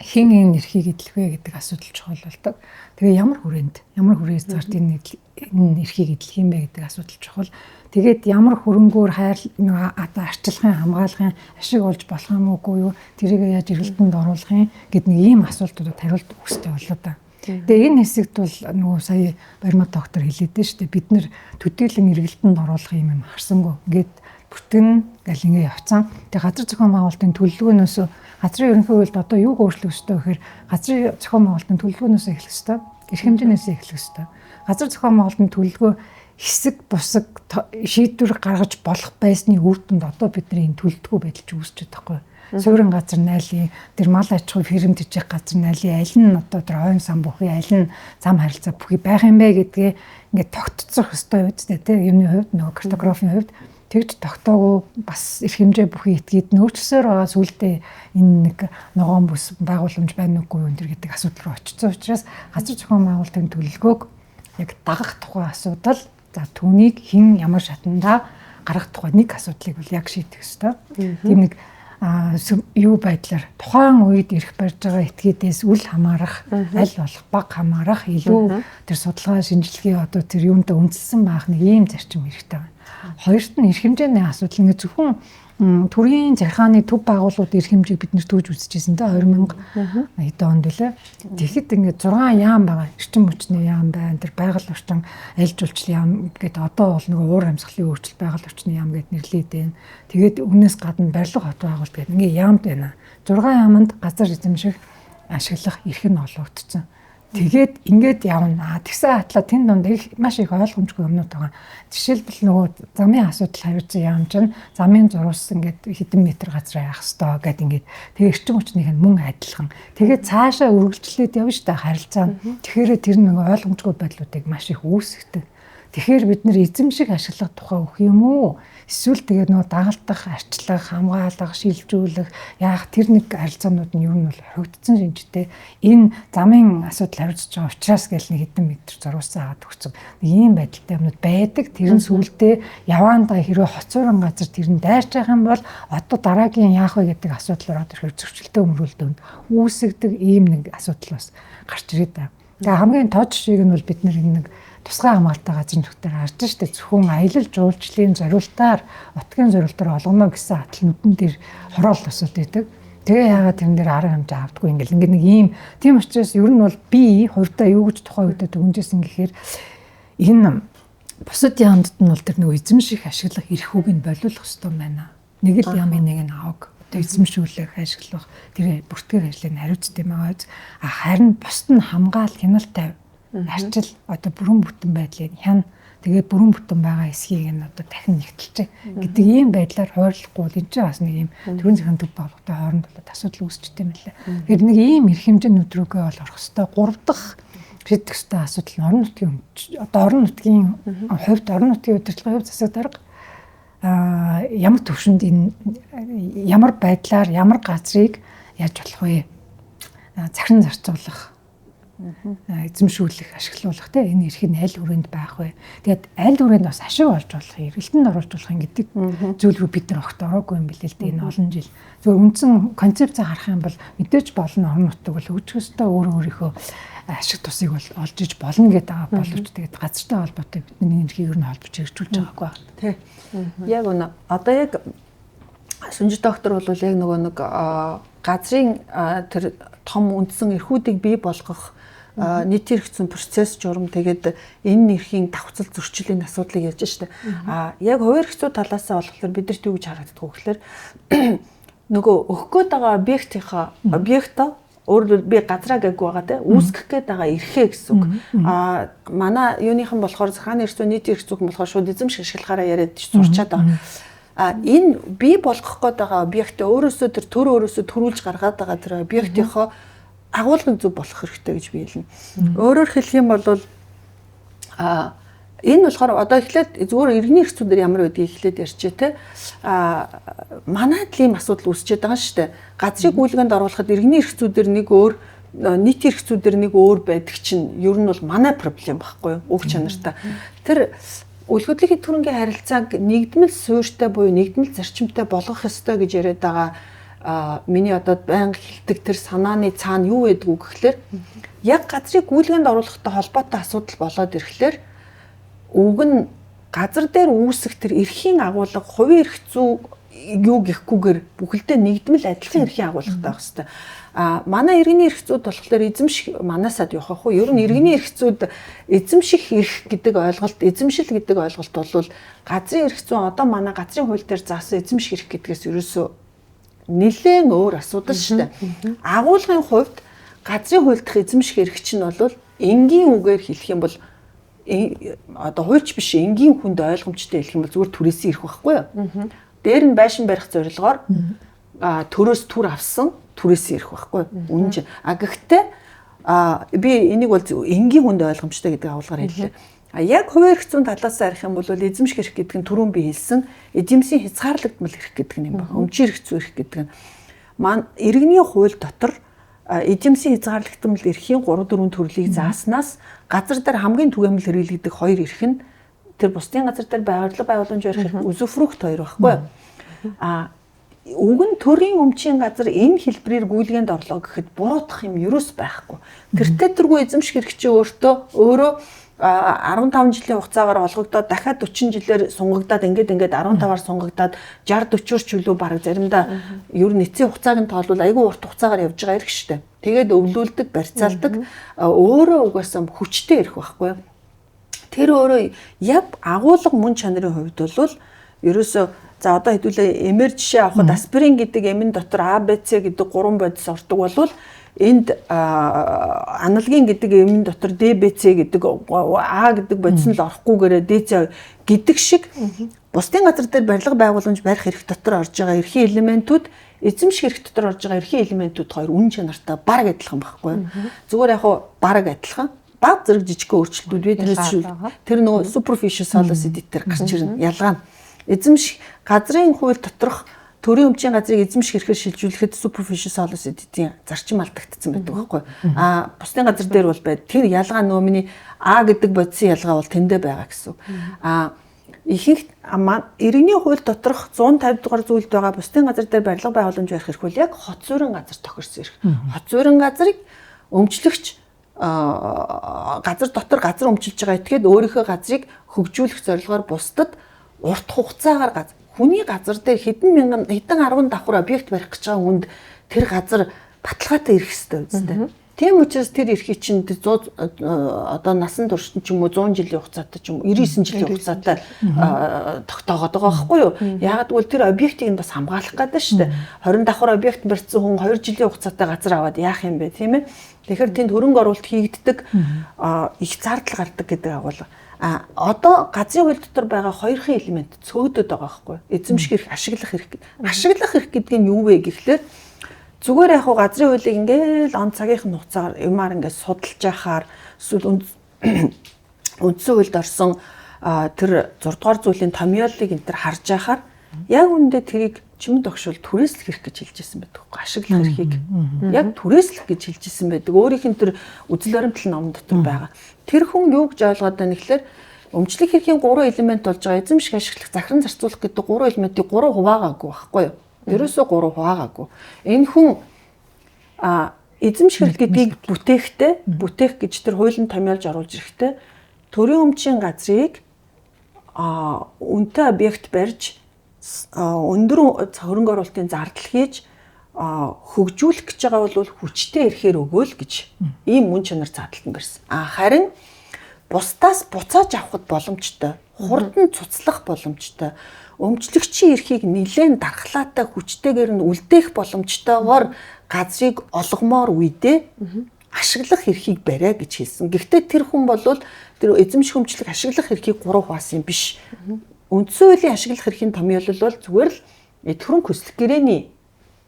хэн энэ эрхийг эдлэх вэ гэдэг асуудал чухал болдог. Тэгээ ямар хүрээнд, ямар хүрээ хязгаарт энэ эрхийг эдлэх юм бэ гэдэг асуудал чухал. Тэгээд ямар хөрөнгөөр хайр одоо арчилахын, хамгаалахын ашиг олж болох юм уугүй юу? Тэрийг яаж эргэлтэнд оруулах юм гэд нэг ийм асуултуудад хариулт өгөх хэрэгтэй боллоо да. Тэгээ энэ хэсэгт бол нөгөө сая Баримат доктор хэлээд дээ шүү дээ. Бид нэр төдийлөн эргэлтэнд оруулах юм харсангүй. Ингээд бүтэн гал ингэ явцсан. Тэгээ газар зохион байгуулалтын төлөвлөгөөнөөс газрын ерөнхий хуульд одоо юуг өөрчлөх ёстой гэхээр газрын зохион байгуулалтын төлөвлөгөөнөөс эхлэх ёстой. Эрх хэмжээнээс эхлэх ёстой. Газар зохион байгуулалтын төлөвлөгөө хэсэг бусаг шийдвэр гаргаж болох байсны үр дүнд одоо бидний энэ төлөвлөгөө байдал ч үүсч байгаа байхгүй. Суурин газар найлын тэр мал аж ахуй фирм тэжээх газар найлын аль нь одоо тэр ойн сан бүхий аль нь зам харилцаа бүхий байх юм бэ гэдгээ ингээд тогтцох ёстой үстэй тийм юмны хувьд нөгөө картографийн хувьд тэгж тогтоогүй бас эрх хэмжээ бүхий этгээд нөөцсөөр байгаа сүулдэ энэ нэг ногоон бүс байгууламж байна уугүй юу энэ гэдэг асуудал руу очсон учраас газар зохион байгуулалтын төлөвлөгөөг яг дагах тухай асуудал, за түүнийг хэн ямар шатандаа гаргах тухай нэг асуудлыг бол яг шийдэх ёстой. Тийм нэг юу байдлаар тухайн үед эрх барьж байгаа этгээдээс үл хамаарах, аль болох баг хамаарах, илүү тэр судалгаа шинжилгээ одоо тэр юунда үндэслэн байх нэг ийм зарчим хэрэгтэй байна. Хоёрт нь эрх хэмжээний асуудал. Ингээ зөвхөн төрийн захиргааны төв байгууллагууд эрх хэмжээг бид нэр түүж үзчихсэн те 2000 хэдэн онд лээ. Тэгэхэд ингээ 6 яам байгаа. Эрчим хүчний яам байна. Тэр байгаль орчин аль жуулчлалын яам гэдэг одоо бол нөгөө уур амьсгалын өөрчлөлт байгаль орчны яам гэд нэрлээд байна. Тэгээд үүнээс гадна барилга хот байгуулалт гэдэг ингээ яамд байна. 6 яамд газар эзэмших, ашиглах эрх нь олгогдсон. Тэгээд ингээд явна. Тэгсэн хатлаа тэн дунд их маш их ойлгомжгүй юмнууд байгаа. Жишээлбэл нөгөө замын асуудал хариуцсан яам чинь замын зурвас ингээд хэдэн метр газар яах ёстой гэд ингээд тэгээ эрчим хүчнийх нь мөн адилхан. Тэгээд цаашаа үргэлжлээд явна шүү дээ харилцаа. Тэгэхээр тэр нөгөө ойлгомжгүй байдлуудыг маш их үүсгдэг. Тэгэхээр бид нэр эзэмшиг ашиглах тухай өгөх юм уу? Эсвэл тэгээд нөгөө дагалдах, арчлах, хамгаалах, шилжүүлэх яах тэр нэг харилцаанууд нь ер нь бол орхигдсон шинжтэй. Энэ замын асуудал хариуцж байгаа учраас гэл нэг хэдэн метр зурвасан аваад өгсөн. Нэг ийм байдалтай юмнууд байдаг. Тэр нь сүулдэ яваандаа хэрвээ хоцорон газар тэр нь дайрч байгаа юм бол одоо дараагийн яах вэ гэдэг асуудал ороод ирэхээр зөрчилтэй өмрүүлдэнд үүсгдэг ийм нэг асуудал бас гарч ирээд байгаа. Тэгээ хамгийн тод жишээг нь бол бид нэг тусгай хамгаалалттай газрын нутгаар харж штэ зөвхөн аялал жуулчлалын зориултаар утгийн зориултаар олгоно гэсэн атал нүдэн дээр хороол тосоод идэг. Тэгээ яагаад тэрэн дээр арга хэмжээ авдаггүй ингээл ингээ нэг ийм тийм учраас ер нь бол би хувьдаа юу гэж тухайн үедээ дүгнжсэн гэхээр энэ бусад яамдд нь бол тэр нэг эзэмших ашиглах эрх үгийг нь болиулах хэрэгтэй байна. Нэг л яамын нэг нь аваг одоо эзэмшүүлэх, ашиглах тэр бүртгэх ажлыг нь хариуцдаг юм байгаа. А харин бусд нь хамгаал, хяналт тавь арчил одоо бүрэн бүтэн байдлыг хян тэгээд бүрэн бүтэн байгаа эсхийг нь одоо дахин нэгтэлжээ гэдэг ийм байдлаар хойрлохгүй бол энэ чинь бас нэг ийм төрийн захиргааны төв байгууллагатай хооронд болоод асуудал үүсчихдээ юм лээ. Тэгэхээр нэг ийм эрх хэмжээний нүдрүүгээ бол орох ёстой. Гурав дахь шийдэх ёстой асуудал нь орон нутгийн одоо орон нутгийн хувьд орон нутгийн удирдлагын хувьд засаг дарга ямар төвшөнд энэ ямар байдлаар ямар газрыг яаж болох вэ? Захиран зарцуулах Эзэмшүүлэх, ашиглуулах те энэ эрх нь аль хүрээнд байх вэ? Тэгээд аль хүрээнд бас ашиг олж болох, эргэлтэнд оруулж болох юм гэдэг зүйл рүү бид нар огт ороогүй юм билээ л дээ энэ олон жил. Зөвхөн үндсэн концепцээ харах юм бол мэдээж болно, орон нутаг бол хөгжих ёстой, өөрөө өөрийнхөө ашиг тусыг бол олж иж болно гэдэг байгаа боловч тэгээд газартай холбоотой бидний эрхийг ер нь холбож хэрэгжүүлж байгаагүй байна. Тий. Яг үнэ. Одоо яг Сүнжит доктор бол яг нөгөө нэг газрын тэр том үндсэн эрхүүдийг бий болгох нийт хэрэгцсэн процесс журам, тэгээд энэ эрхийн давхцал зөрчлийн асуудлыг ярьж штэ. А яг хувийн эрх зүй талаасаа болохоор бидэрт юу гэж харагддаг вэ гэхээр нөгөө өгөх гээд байгаа объектынхаа объектоо, өөрөлдвөл би газраа гээгүй байгаа те, үүсгэх гээд байгаа эрхээ гэсэн үг. А манай юуныхан болохоор захааны эрх зүй, нийт эрх зүйн болохоор шууд эзэмших ашиглахаараа яриад сурчаад байгаа. А энэ бий болгох гээд байгаа объектээ өөрөөсөө тэр төр өөрөөсөө төрүүлж гаргаад байгаа тэр объектынхоо агуулгын зөв болох хэрэгтэй гэж би хэлнэ. Өөрөөр хэлэх юм бол энэ болохоор одоо эхлээд зүгээр иргэний эрх зүйн дээр ямар байдгийг эхлээд ярьчээ те. Манайд л ийм асуудал үүсчихэд байгаа шүү дээ. Газрыг гүйлгээнд оруулахад иргэний эрх зүй дээр нэг өөр, нийт эрх зүй дээр нэг өөр байдаг чинь ер нь бол манай проблем байхгүй юу? Уг чанартай. Тэр үл хөдлөлийн төрөнгийн харилцааг нэгдмэл суурьтай буюу нэгдмэл зарчимтай болгох ёстой гэж яриад байгаа миний одоо байнга хэлдэг тэр санааны цаана юу байдг вэ гэхлээр яг газрыг гүйлгээнд оруулахтай холбоотой асуудал болоод ирэхлээр уг нь газар дээр үүсэх тэр эрхийн агуулга хувийн эрх зүй юу гэхгүйгээр бүхэлдээ нэгдмэл адилхан эрхийн агуулгатай байх хэвээр. А манай иргэний эрх зүйд болохоор эзэмших манаасаад явах уу? Ер нь иргэний эрх зүйд эзэмших эрх гэдэг ойлголт, эзэмшил гэдэг ойлголт бол газрын эрх зүйн одоо манай газрын хууль дээр заасан эзэмших эрх гэдгээс ерөөсөө нэлээд өөр асуудал шүү дээ. Агуулгын хувьд газрын хууль дахь эзэмших эрх чинь бол энгийн үгээр хэлэх юм бол одоо хуульч биш, энгийн хүнд ойлгомжтой хэлэх юм бол зүгээр түрээсийн эрх байхгүй юу? Дээр нь байшин барих зорилгоор төрөөс түр авсан түрээсийн эрх байхгүй юу? Үнэн. А гэхдээ би энийг бол энгийн хүнд ойлгомжтой гэдэг агуулгаар хэллээ. А яг хувийн эрх зүйн талаас арих юм бол эзэмших эрх гэдэг нь түрүүн би хэлсэн эзэмсийн хязгаарлагдмал эрх гэдэг нь юм байна. Өмчийн эрх зүй эрх гэдэг нь маань иргэний хууль дотор эзэмсийн хязгаарлагдмал эрхийн 3 4 төрлийг зааснаас газар дээр хамгийн түгээмэл хэрэглэгдэх хоёр эрх нь тэр бусдын газар дээр байрлал байгууламж барих эрх, үзүүфрүүхт хоёр байхгүй юу? А уг нь төрийн өмчийн газар энэ хэлбэрээр гүйлгээнд орлоо гэхэд буруутах юм ерөөс байхгүй. Тэртээ тэргүй эзэмших эрх чинь өөртөө өөрөө 15 жилийн хугацаагаар олгогдоод дахиад 40 жилээр сунгагдаад ингээд ингээд 15-аар сунгагдаад 60 40-оор ч үлээ бараг заримдаа ер нь эцсийн хугацааг нь тоолвол айгүй урт хугацаагаар явж байгаа эрх штэ. Тэгээд өвлүүлдэг, барьцаалдаг, өөрөө угаасаа хүчтэй эрх байхгүй юу? Тэр өөрөө яг агуулга мөн чанарын хувьд бол ерөөсөө за одоо хэдүүлээ эмээр жишээ авахад аспирин гэдэг эмэн дотор А, Б, С гэдэг гурван бодис ордог болвол энд аналгин гэдэг эмэн дотор Д, Б, С гэдэг А гэдэг бодис нь л орохгүйгээрээ Д, С гэдэг шиг бусдын газар дээр барилга байгууламж барих эрх дотор орж байгаа эрхийн элементүүд, эзэмших эрх дотор орж байгаа эрхийн элементүүд хоёр үн чанартай бараг адилхан байхгүй юу? Зүгээр яг хуу бараг адилхан баг зэрэг жижигхэн өөрчлөлтүүд би тэрээс тэр нөгөө superficial solus edit-ээр гарч ирнэ ялгаа нь. Эзэмших газрын хууль доторх төрийн өмчийн газрыг эзэмших эрхээр шилжүүлэхэд superficial solus edit-ийн зарчим алдагдсан байдаг байхгүй. А бусдын газар дээр бол байд. Тэр ялгаа нөгөө миний А гэдэг бодисын ялгаа бол тэндээ байгаа гэсэн. А ихэнх иргэний хууль доторх 150 дугаар зүйлд байгаа бусдын газар дээр барилга байгууламж барих эрх бол яг хот суурин газар тохирсон эрх. Хот суурин газрыг өмчлөгч газар дотор газар өмчилж байгаа этгээд өөрийнхөө газрыг хөгжүүлэх зорилгоор бусдад урт хугацаагаар газар, хүний газар дээр хэдэн мянган хэдэн арван давхар объект барих гэж байгаа хүнд тэр газар баталгаатай ирэх ёстой үстэй. Тийм учраас тэр эрхийг чинь 100 одоо насан туршид ч юм уу 100 жилийн хугацаатай ч юм уу 99 жилийн хугацаатай тогтоогоод байгаа байхгүй юу? Яагаад гэвэл тэр объектыг нь бас хамгаалах гэдэг шүү дээ. 20 давхар объект барьсан хүн 2 жилийн хугацаатай газар аваад яах юм бэ, тийм ээ? Тэгэхээр тэнд хөрөнгө оруулалт хийгддэг, их зардал гардаг гэдэг агуулга. А одоо газрын хууль дотор байгаа хоёрхан элемент цөөдөд байгаа байхгүй юу? Эзэмших эрх, ашиглах эрх. Ашиглах эрх гэдэг нь юу вэ гэхлээр зүгээр яг хуу газрын хуулийг ингээл он цагийнх нь хугацаагаар юмар ингээд судалж яхаар эсвэл үндсэн хуульд орсон тэр 6 дугаар зүйлийн томьёоллыг энэ төр харж яхаар Яг үүндээ тэрийг чимэн догшвол түрээслэх эрх гэж хэлж ирсэн байдаг. Ашиглах эрхийг яг түрээслэх гэж хэлж ирсэн байдаг. Өөрийнх нь тэр үзэл баримтлал ном дотор байгаа. Тэр хүн юу гэж ойлгоод байна гэхээр өмчлөх эрхийн 3 элемент болж байгаа. Эзэмших, ашиглах, захиран зарцуулах гэдэг 3 элементийг 3 хуваагаагүй байхгүй юу? Ерөөсөө 3 хуваагаагүй. Энэ хүн эзэмших эрх гэдгийг бүтээхтэй, бүтээх гэж тэр хуулийн томьёолж оруулж ирэхдээ төрийн өмчийн газрыг үнэтэй объект барьж өндөр хөрөнгө оруулалтын зардал хийж хөгжүүлэх гэж байгаа бол хүчтэй эрхээр өгөөл гэж ийм мөн чанар заалтанд барьсан. Харин бусдаас буцааж авахд боломжтой, хурдан цуцлах боломжтой, өмчлөгчийн эрхийг нэлээд дархлаатай хүчтэйгээр нь үлдээх боломжтойгоор газрыг олгомоор үедээ ашиглах эрхийг бариа гэж хэлсэн. Гэхдээ тэр хүн бол тэр эзэмших өмчлөг ашиглах эрхийг 3 хуваасан юм биш. Үндсэн хуулийн ашиглах эрхийн томьёолол бол зүгээр л эд хөрөнгө хөслөх гэрээний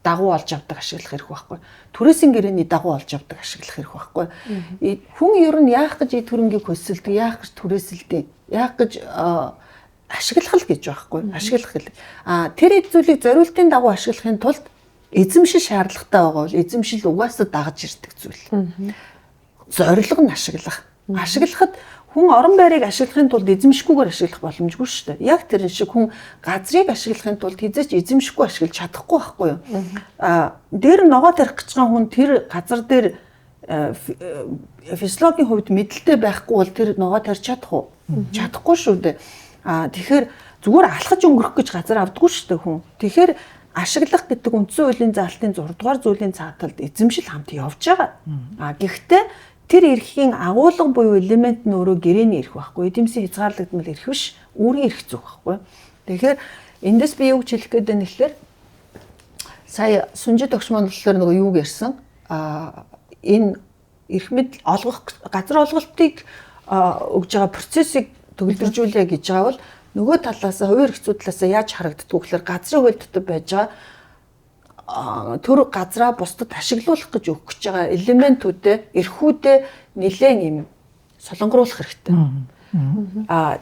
дагуу олж авдаг ашиглах эрх байхгүй. Түрээсийн гэрээний дагуу олж авдаг ашиглах эрх байхгүй. Хүн ер нь яах гэж эд хөрөнгийг хөсөлдөг, яах гэж түрээсэлдэг, яах гэж ашиглах л гэж байхгүй. Ашиглах гэл. Тэр эд зүйлийг зориултын дагуу ашиглахын тулд эзэмшил шаардлагатай байгаа бол эзэмшил угаасаа дагаж ирдэг зүйл. Зорилго нь ашиглах. Ашиглахад хүн орон байрыг ашиглахын тулд эзэмшихгүйгээр ашиглах боломжгүй шүү дээ. Яг тэр шиг хүн газрыг ашиглахын тулд хэзээ ч эзэмшихгүй ашиглаж чадахгүй байхгүй юу? Дээр ногоо тарих гэж байгаа хүн тэр газар дээр физиологийн хувьд мэдлэлтэй байхгүй бол тэр ногоо тарьж чадах уу? Чадахгүй шүү дээ. Тэгэхээр зүгээр алхаж өнгөрөх гэж газар авдаггүй шүү дээ хүн. Тэгэхээр ашиглах гэдэг үндсэн хуулийн заалтын 6 дугаар зүйлийн цааталд эзэмшил хамт явж байгаа. Гэхдээ тэр эрхийн агуулга буюу элемент нь өөрөө гэрээний эрх байхгүй. Эдэмсийн хязгаарлагдмал эрх биш, үүргийн эрх зүйх байхгүй. Тэгэхээр эндээс би юу гэж хэлэх гээд байна гэхээр сая Сүнжид огш маань болохоор нөгөө юуг ярьсан. Энэ эрх мэдэл олгох газар олголтыг өгж байгаа процессыг төгөлдржүүлээ гэж байгаа бол нөгөө талаас хувийн эрх зүй талаас яаж харагддаг вэ гэхээр газрын хууль дотор байж байгаа төр газраа бусдад ашиглуулах гэж өгөх гэж байгаа элементүүдээ, эрхүүдээ нэлээд юм солонгоруулах хэрэгтэй.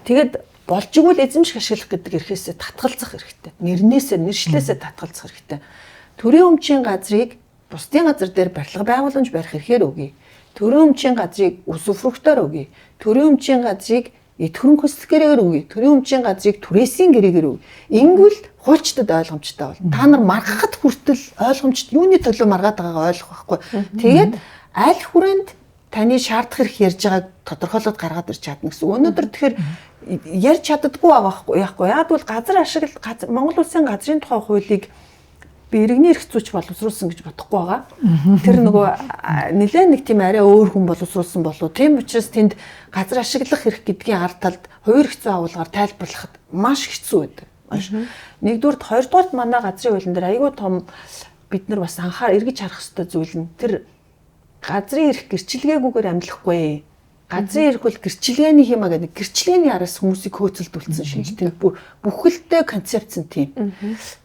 Тэгээд болж игэл эзэмших ашиглах гэдэг эрхээсээ татгалзах хэрэгтэй. Нэрнээсээ, нэршлээсээ татгалзах хэрэгтэй. Төрийн өмчийн газрыг бусдын газар дээр барилга байгууламж барих эрхээр өгье. Төрийн өмчийн газрыг усүфрөгтөөр өгье. Төрийн өмчийн газрыг эд хөрөнгө хөслөх гэрээгээр өгье. Төрийн өмчийн газрыг түрээсийн гэрээгээр өгье. Ингэвэл хуульчдад ойлгомжтой болно. Та нар маргахад хүртэл ойлгомжтой юуны төлөө маргаад байгаагаа ойлгох байхгүй. Тэгээд аль хүрээнд таны шаардах эрх ярьж байгааг тодорхойлоод гаргаад ирч чадна гэсэн. Өнөөдөр тэгэхээр ярьж чаддаггүй байгаа байхгүй яахгүй. Яг бол газар ашигла Монгол улсын газрын тухай хуулийг би иргэний эрх зүйч боловсруулсан гэж бодохгүй байгаа. Тэр нөгөө нэлээд нэг тийм арай өөр хүн боловсруулсан болов. Тийм учраас тэнд газар ашиглах эрх гэдгийн ард талд хувийн эрх зүйн агуулгаар тайлбарлахад маш хэцүү байдаг. Нэгдүгürt, хоёрдугаарт манай газрын хуулийн дээр айгүй том бид нар бас анхаар эргэж харах ёстой зүйл нь тэр газрын эрх гэрчилгээгүйгээр амьдлахгүй. Газрын эрх бол гэрчилгээний юм а гэдэг гэрчилгээний араас хүмүүсийг хөөцөлдүүлсэн шинж. Тэр бүхэлдээ концепц нь тийм.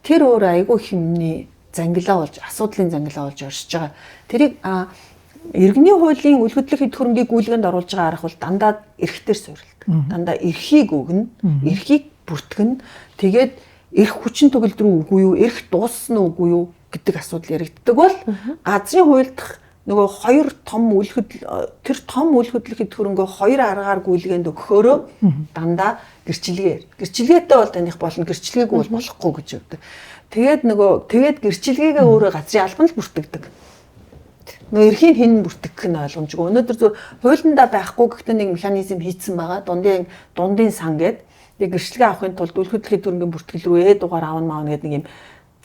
Тэр өөр айгүй хэмний зангилаа болж, асуудлын зангилаа болж оршиж байгаа. Тэрийг иргэний хуулийн үл хөдлөх эд хөрөнгийг гүйлгээнд оруулж байгаа арга бол дандаа эрхтэр суурилдаг. Дандаа эрхийг өгнө, эрхийг бүртгэнэ. Тэгээд эрх хүчин төгөлдөр рүү үгүй юу, эрх дууссан уу үгүй юу гэдэг асуудал яригддаг бол газрын хууль дахь нөгөө хоёр том үл хөдлөл тэр том үл хөдлөх эд хөрөнгөө хоёр аргаар гүйлгээнд өгөхөөрөө дандаа гэрчилгээ. Гэрчилгээтэй бол таних болно, гэрчилгээгүй бол болохгүй гэж явдаг. Тэгээд нөгөө тэгээд гэрчилгээгээ өөрөө газрын албан л бүртгэдэг. Нөгөө эрхийн хэн бүртгэх нь ойлгомжгүй. Өнөөдөр зөв хуулиндаа байхгүй гэхдээ нэг механизм хийцэн байгаа. Дундын сан гээд тэгээд гэрчилгээ авахын тулд үл хөдлөх эд хөрөнгийн бүртгэл рүү дугаар аавна маавна гэдэг нэг юм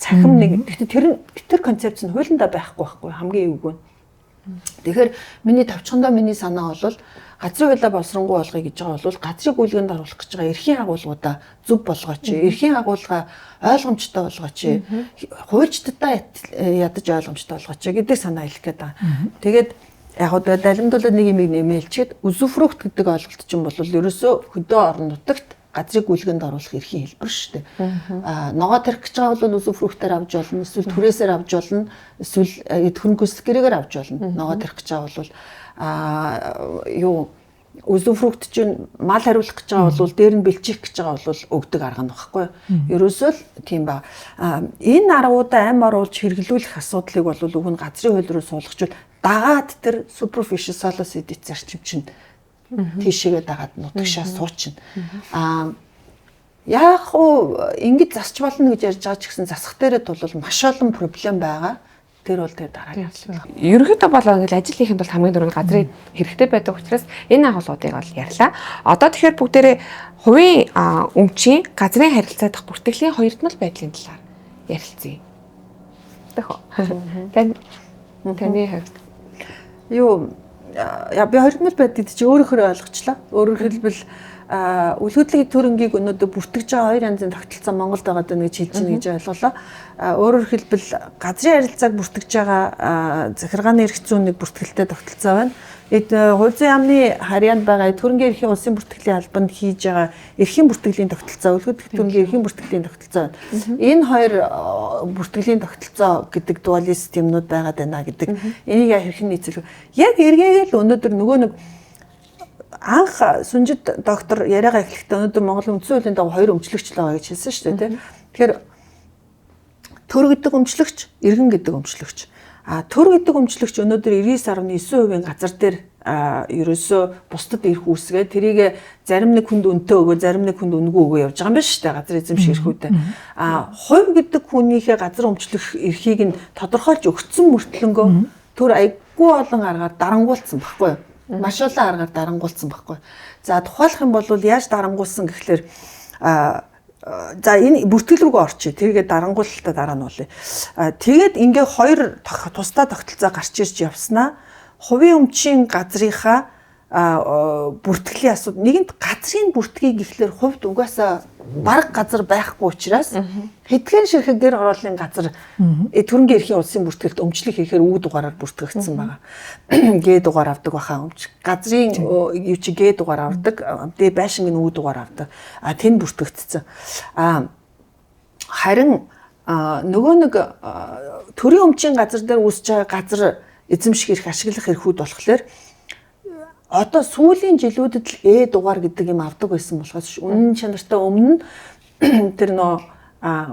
цахим нэг. Гэхдээ тэр концепц нь хуулиндаа байхгүй байхгүй хамгийн эвгүй нь. Тэгэхээр миний товчхондоо миний санаа бол газрын хуулиа боловсронгуй болгоё гэж байгаа бол газрын гүйлгээнд оруулах гэж байгаа эрхийн агуулгуудаа зөв болгооч, эрхийн агуулга ойлгомжтой болгооч, хуульчдаа ядаж ойлгомжтой болгооч гэдэг санаа хэлэх гээд байгаа. Тэгээд яг хөө далимдуулаад нэг юм нэмэлчээд үзүфрөгт гэдэг ойлголт чинь бол ерөөсөө хөдөө орон нутагт газрыг гүйлгээнд оруулах эрхийн хэлбэр шүү дээ. Ногоо тарих гэж байгаа бол үзүфрөгтөөр авч болно, эсвэл түрээсээр авч болно, эсвэл эд хөрөнгө хөслөх гэрээгээр авч болно. Ногоо тарих гэж байгаа бол юу Үзүфрукт чинь мал хариулах гэж байгаа бол дээр нь бэлчих гэж байгаа бол өгдөг арга нь багхгүй юу. Ерөөсөө л тийм ба. Энэ аргуудаа ам оруулж хэрэглүүлэх асуудлыг бол уг нь газрын хууль руу суулгачвал дагаад тэр superficial solus edit зарчим чинь тийшээгээ дагаад нутагшаа суучна. Яг уу ингэж засч болно гэж ярьж байгаа ч гэсэн засах дээрээ тул маш олон проблем байгаа. Тэр бол тэр дараагийн асуудал. Ерөнхийдөө бол ингээл ажил хийхэд бол хамгийн түрүүнд газрын хэрэгтэй байдаг учраас энэ агуулгуудыг бол ярьлаа. Одоо тэгэхээр бүгдээрээ хувийн өмчийн газрын харилцаа дахь бүртгэлийн хоёрдмол байдлын талаар ярилцъя. Тэгэх үү? Таны хувьд юу я би хоёрдмол байдгийг чи өөрөөхөө ойлгочлаа. Өөрөөр хэлбэл үл хөдлөлийн төрөнгийг өнөөдөр бүртгэж байгаа хоёр янзын тогтолцоо Монголд байгаа даа гэж хэлж байна гэж ойлголоо. Өөрөөр хэлбэл газрын харилцааг бүртгэж байгаа захиргааны эрх зүйн нэг бүртгэлтэй тогтолцоо байна. Эд хууль зүйн яамны харьяанд байгаа төрөнгийн эрхийн улсын бүртгэлийн албанд хийж байгаа эрхийн бүртгэлийн тогтолцоо, үл хөдлөх төрөнгийн эрхийн бүртгэлийн тогтолцоо байна. Энэ хоёр бүртгэлийн тогтолцоо гэдэг дуалист юмнууд байгаад байна гэдэг. Энийг хэрхэн нийцүүлэх вэ? Яг эргээгээл өнөөдөр нөгөө нэг анх Сүнжид доктор яриагаа эхлэхдээ өнөөдөр Монгол үндсэн хуулийн дагуу хоёр өмчлөгч л байгаа гэж хэлсэн шүү дээ, тийм. Тэгэхээр төр гэдэг өмчлөгч, иргэн гэдэг өмчлөгч. Төр гэдэг өмчлөгч өнөөдөр 99.9% газар дээр ерөөсөө бусдад ирэх үүсгээ тэрийг зарим нэг хүнд үнэтэй өгөө, зарим нэг хүнд үнэгүй өгөө явж байгаа юм байна шүү дээ, газар эзэмших эрхүүдээ. Хувь гэдэг хүнийхээ газар өмчлөх эрхийг нь тодорхойлж өгсөн мөртлөнгөө төр айгүй олон аргаар дарангуулсан байхгүй юу? Маш олон аргаар дарангуулсан байхгүй. За тухайлах юм бол яаж дарангуулсан гэхлээр за энэ бүртгэл рүүгээ орчие. Тэргээ дарангуулалтаа дараа нь болъё. Тэгээд ингээ хоёр тусдаа тогтолцоо гарч ирж явснаа хувийн өмчийн газрынхаа бүртгэлийн асуудал нэгэнт газрын бүртгийг гэхлээр хувьд угаасаа бараг газар байхгүй учраас хэдхэн ширхэг гэр хорооллын газар төрөнгийн эрхийн улсын бүртгэлд өмчлөх хийхээр үг дугаараар бүртгэгдсэн байгаа. Г дугаар авдаг баха өмч. Газрын юу чи Г дугаар авдаг. Д байшинг нь үг дугаар авдаг. Тэнд бүртгэгдсэн. Харин нөгөө нэг төрийн өмчийн газар дээр үүсэж байгаа газар эзэмших эрх, ашиглах эрхүүд болохоор одоо сүүлийн жилүүдэд л Э дугаар гэдэг юм авдаг байсан болохоос үнэн чанартай өмнө нь тэр нөө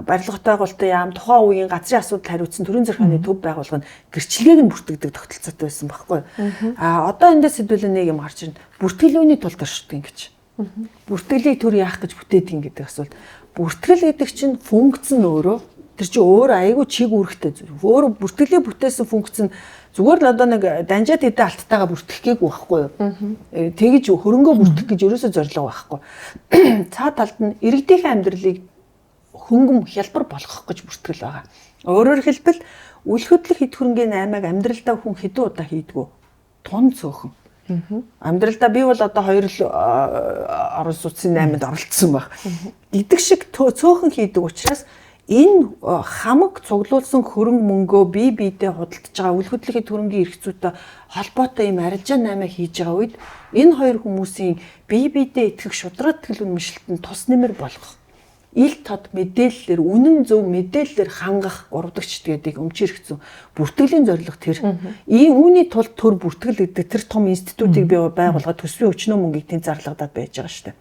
барилгатай голтой яам тухайн үеийн газрын асуудал хариуцсан төрийн захиргааны төв байгууллага нь гэрчлэгийг нь бүртгэдэг тогтолцоотой байсан байхгүй. Одоо эндээс хэдүүлээ нэг юм гарч ирнэ. Бүртгэл юуны тулд оршдог ингэж. Бүртгэлийг төр яах гэж бүтээдэг юм гэдэг асуулт. Бүртгэл гэдэг чинь функц нь өөрөө тэр чинь өөр айгүй чиг үүрэгтэй зүйл. Өөрөө бүртгэлийг бүтээсэн функц нь зүгээр л одоо нэг данжаад хэдэн алттайгаа бүртгэх гээгүй байхгүй юу? Тэгэж хөрөнгөө бүртгэх гэж ерөөсөө зорилго байхгүй. Цаа талд нь иргэдийн амьдралыг хөнгөм хялбар болгох гэж бүртгэл байгаа. Өөрөөр хэлбэл үл хөдлөх хэд хөрөнгийн аймаг амьдралдаа хүн хэдэн удаа хийдгүү? Тун цөөхөн. Амьдралдаа би бол одоо хоёр л орон сууцны 8-нд оролцсон байх. Гэдэг шиг цөөхөн хийдэг учраас энэ хамаг цуглуулсан хөрөнгө мөнгөө бие биедээ худалдаж байгаа үл хөдлөхийн төрөнгийн эрх зүйтэй холбоотой юм арилжаа 8 хийж байгаа үед энэ хоёр хүмүүсийн бие биедээ итгэх шударга итгэл үнэмшилт нь тус нэмэр болгох. Ил тод мэдээллээр үнэн зөв мэдээллээр хангах гуравдагч гэдэг өмчийн эрх зүйн бүртгэлийн зорилго тэр. Ийм үүний тулд төр бүртгэл гэдэг тэр том институтыг бий байгуулгаад төсвийн өчнөө мөнгийг тэнд зарлагдаад байж байгаа шүү дээ.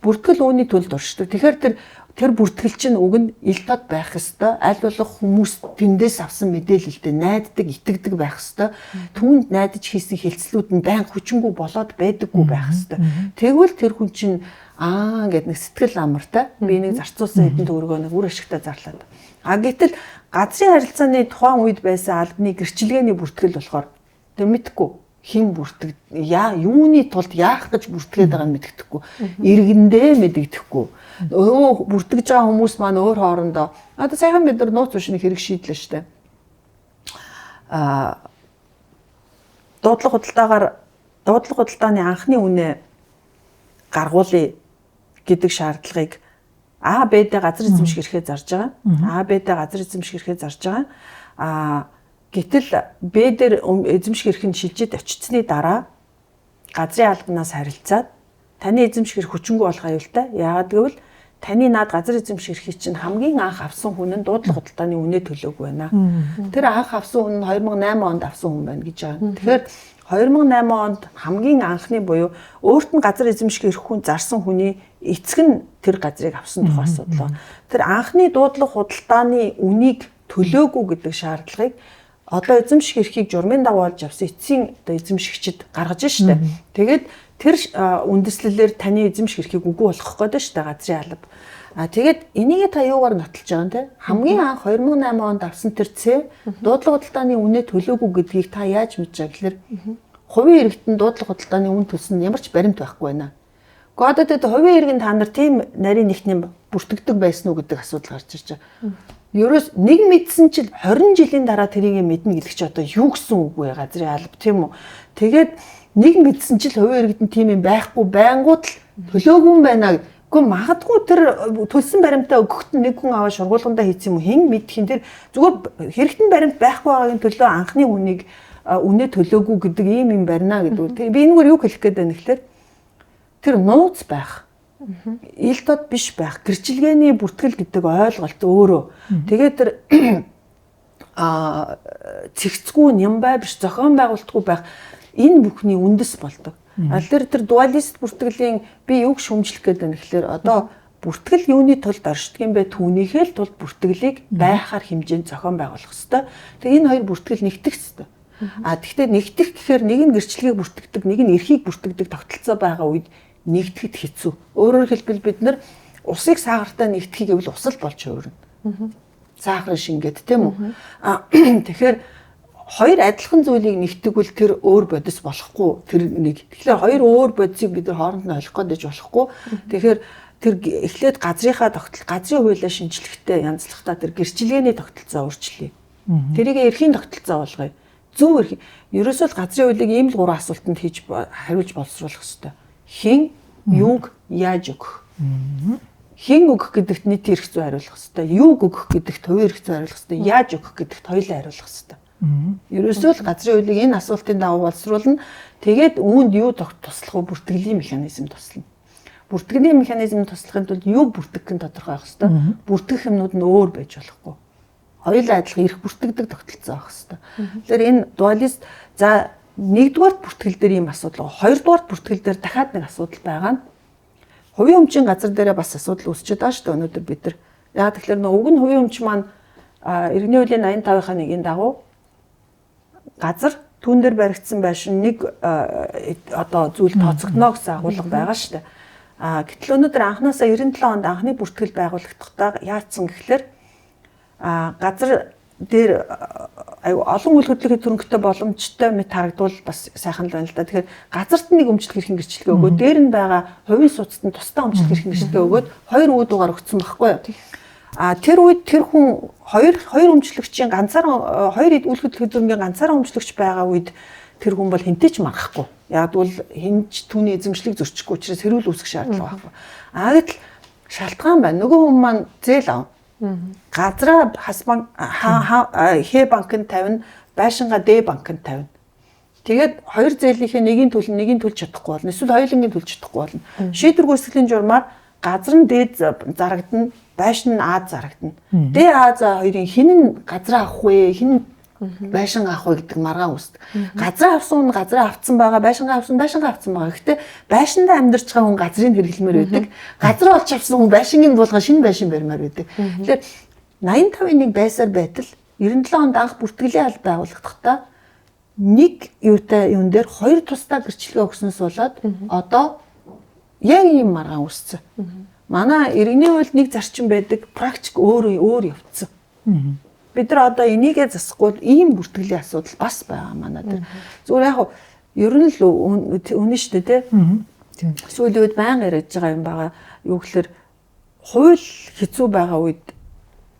Бүртгэл үүний төлд оршдог. Тэгэхээр тэр бүртгэл чинь уг нь ил тод байх ёстой. Аль болох хүмүүс тэндээс авсан мэдээлэлдээ найддаг, итгэдэг байх ёстой. Түүнд найдаж хийсэн хэлцлүүд нь байнга хүчингү болоод байдаггүй байх ёстой. Тэгвэл тэр хүн чинь гээд нэг сэтгэл амартай. Би нэг зарцуулсан хэдэн төгрөгөө нэг үр ашигтай зарлаад. Гэтэл газрын харилцааны тухайн үед байсан албаны гэрчилгээний бүртгэл болохоор тэр мэдхгүй хэн бүртгэд яа юуны тулд яах гэж бүртгээд байгааг нь мэддэхгүй. Иргэндээ мэддэхгүй. Өө бүртгэж байгаа хүмүүс маань өөр хоорондоо одоо саяхан бид нар нууц ушны хэрэг шийдлээ штэ. Дуудлага худалдааны анхны үнэ гаргуулъя гэдэг шаардлагыг А Б Д газар эзэмших эрхээ зарж байгаа. А Б Д газар эзэмших эрхээ зарж байгаа. Гэтэл Б дээр эзэмших эрх нь шилжээд очицсны дараа газрын албанаас харилцаад таны эзэмших эрх хүчингү болох аюултай. Яагаад гэвэл таны наад газар эзэмших эрхийг чинь хамгийн анх авсан хүн нь дуудлага худалдааны үнэ төлөөгүй байна. Тэр анх авсан хүн нь 2008 онд авсан хүн байна гэж байгаа. Тэгэхээр 2008 онд хамгийн анхны буюу өөрт нь газар эзэмших эрх хүн зарсан хүний эцэг нь тэр газрыг авсан тухай асуудал байна. Тэр анхны дуудлага худалдааны үнийг төлөөгүй гэдэг шаардлагыг одоо эзэмших эрхийг журмын дагуу олж авсан эцсийн одоо эзэмшигчид гаргаж штэ. Тэгээд тэр үндэслэлээр таны эзэмших эрхийг үгүй болгох гээд штэ газрын алба. А тэгээд энийг та юугаар нотолж байгаа юм те? Хамгийн анх 2008 онд авсан тэр цэ дуудлага худалдааны үнэ төлөөгүй гэдгийг та яаж мэдж байгаа гэхээр хувийн иргэдэн дуудлага худалдааны үн төлсөн ямар ч баримт байхгүй байна. Гэхдээ одоо тэгээд хувийн иргэн та нар тийм нарийн нэгтний бүртгэдэг байсан уу гэдэг асуудал гарч ирж байгаа. Ерөөс нэг мэдсэн чил 20 жилийн дараа тэрийг мэднэ гэдэг чи одоо юу гэсэн үг вэ газрын алба тийм үү? Тэгээд нэг мэдсэн чил хувийн иргэдэн тийм юм байхгүй байнгут л төлөөгүй юм байна. Гэхдээ магадгүй тэр төлсөн баримтаа өгөхт нь нэг хүн аваа шургуулгандаа хийсэн юм уу? Хэн мэдэх юм тэр зүгээр хэрэгтэн баримт байхгүй байгаагийн төлөө анхны хүнийг үнэ төлөөгүй гэдэг ийм юм барина гэдэг. Би энэгээр юу хэлэх гээд байна гэхээр тэр нууц байх. Ил тод биш байх. Гэрчилгээний бүртгэл гэдэг ойлголт өөрөө. Тэгээд тэр цэгцгүй нямбай биш, зохион байгуулалтгүй байх энэ бүхний үндэс болдог. Аль тэр дуалист бүртгэлийн би юг шүмжлэх гээд байна гэхээр одоо бүртгэл юуны тулд оршдог юм бэ? Түүнийхээ л тулд бүртгэлийг байхаар хэмжээнд зохион байгуулах ёстой. Тэгээ энэ хоёр бүртгэл нэгтгэх ёстой. А тэгвэл нэгтгэх гэхээр нэг нь гэрчлэгийг бүртгэдэг, нэг нь эрхийг бүртгэдэг тогтолцоо байгаа үед нэгтгэхэд хэцүү. Өөрөөр хэлбэл бид нар усыг сахартай нэгтгэхийг гэвэл ус л болж хувирна. Сахарын шингээд тийм үү? А тэгэхээр хоёр адилхан зүйлийг нэгтгэвэл тэр өөр бодис болохгүй тэр нэг. Тэгэхээр хоёр өөр бодисыг бид нар хооронд нь ойлгох гэж болохгүй. Тэгэхээр тэр эхлээд газрынхаа тогтол, газрын хуулиа шинжлэхдээ янзлахдаа тэр гэрчилгээний тогтолцоо өөрчлөе. Тэрийг эрхийн тогтолцоо болгоё. Зөв эрх. Ерөөсөө л газрын хуулийг ийм л гурван асуултанд хийж хариулж боловсруулах ёстой. Хэн, юуг, яаж өгөх? Хэн өгөх гэдэгт нийтийн эрх зүй хариулах ёстой. Юуг өгөх гэдэгт хувийн эрх зүй хариулах ёстой. Яаж өгөх гэдэгт хоёулаа хариулах ёстой. Ерөөсөө л газрын хуулийг энэ асуултын дагуу боловсруулна. Тэгээд үүнд юу туслах вэ? Бүртгэлийн механизм туслана. Бүртгэлийн механизм туслахын тулд юу бүртгэх нь тодорхой байх ёстой. Бүртгэх юмнууд нь өөр байж болохгүй. Хоёулаа адилхан эрх бүртгэдэг тогтолцоо байх ёстой. Тэгэхээр энэ дуалист за нэгдүгээр бүртгэл дээр ийм асуудал байгаа. Хоёрдугаар бүртгэл дээр дахиад нэг асуудал байгаа нь хувийн өмчийн газар дээрээ бас асуудал үүсчихэд байгаа шүү дээ өнөөдөр бид нар. Яг тэгэхээр нөө уг нь хувийн өмч маань иргэний хуулийн 85-ын 1-ийн дагуу газар түүн дээр баригдсан байшин нэг одоо зүйл тооцогдно гэсэн агуулга байгаа шүү дээ. А гэтэл өнөөдөр анхнаасаа 97 онд анхны бүртгэл байгуулагдахдаа яатсан гэхлээр газар дээр аюу олон үйл хөдлөлийн төрөнгөтэй боломжтой мэт харагдвал бас сайхан л байна л да. Тэгэхээр газарт нэг өмчлөх эрхийн гэрчлэгээ өгөөд дээр нь байгаа хувийн сууцд нь тусдаа өмчлөх эрхийн гэрчлэгээ өгөөд хоёр үе дугаар өгсөн байхгүй юу? А тэр үед тэр хүн хоёр өмчлөгчийн ганцаараа хоёр үйл хөдлөлийн төрөнгийн ганцаараа өмчлөгч байгаа үед тэр хүн бол хэнтэй ч маргахгүй. Яг бол хинч түүний эзэмшлийг зөрчихгүй учраас хэрүүл үүсгэх шаардлага байхгүй. А гэтэл шалтгаан байна. Нөгөө хүн маань зээл авна. Газраа хас банк Х банкнд тавина, байшингаа Д банкнд тавина. Тэгээд хоёр зээлийнхээ нэгийг төлнө, нэгийг төлж чадахгүй болно. Эсвэл хоёулангийн төлж чадахгүй болно. Шийдвэр гүйцэтгэлийн журмаар газар нь Д зарагдана, байшин нь А зарагдана. Д А за хоёрын хэн нь газраа авах вэ? Хэн нь байшин авах вэ гэдэг маргаан үүсдэг. Газраа авсан хүн газраа авцсан байгаа, байшингаа авсан байшингаа авцсан байгаа. Гэхдээ байшиндаа амьдарч байгаа хүн газрыг хэрэглэмээр байдаг. Газраа олж авсан хүн байшингийн буулгаа шинэ байшин барьмаар байдаг. Тэгэхээр 85-ын 1 байсаар байтал 97 онд анх бүртгэлийн алба байгуулагдахдаа нэг юутай юун дээр хоёр тусдаа гэрчлэгээ өгснөөс болоод одоо яг ийм маргаан үүссэн. Манай иргэний хуульд нэг зарчим байдаг, практик өөр өөр явцсан. Бид нар одоо энийгээ засахгүй ийм бүртгэлийн асуудал бас байгаа манай дээр. Зүгээр яг ер нь л үнэн шүү дээ, тий. Сүүлийн үед байнга яриад байгаа юм байгаа. Юу гэхээр хууль хэцүү байгаа үед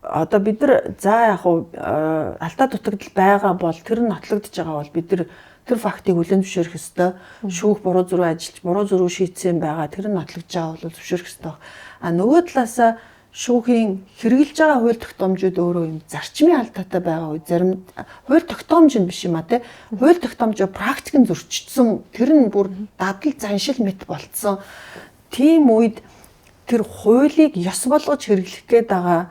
одоо бид нар за яг алдаа дутагдал байгаа бол тэр нь нотлогдож байгаа бол бид нар тэр фактыг хүлээн зөвшөөрөх ёстой. Шүүх буруу зүрүү ажиллаж, буруу зүрүү шийдсэн байгаа тэр нь нотлогдож байгаа бол зөвшөөрөх ёстой. А нөгөө талаасаа шүүхийн хэрэгжилж байгаа хууль тогтоомжууд өөрөө юм зарчмын алдаатай байгаа үед зарим хууль тогтоомж нь биш юм а тий. Хууль тогтоомжоо практик нь зөрчсөн, тэр нь бүр дадал заншил мэт болцсон. Тийм үед тэр хуулийг ёс болгож хэрэглэх гээд байгаа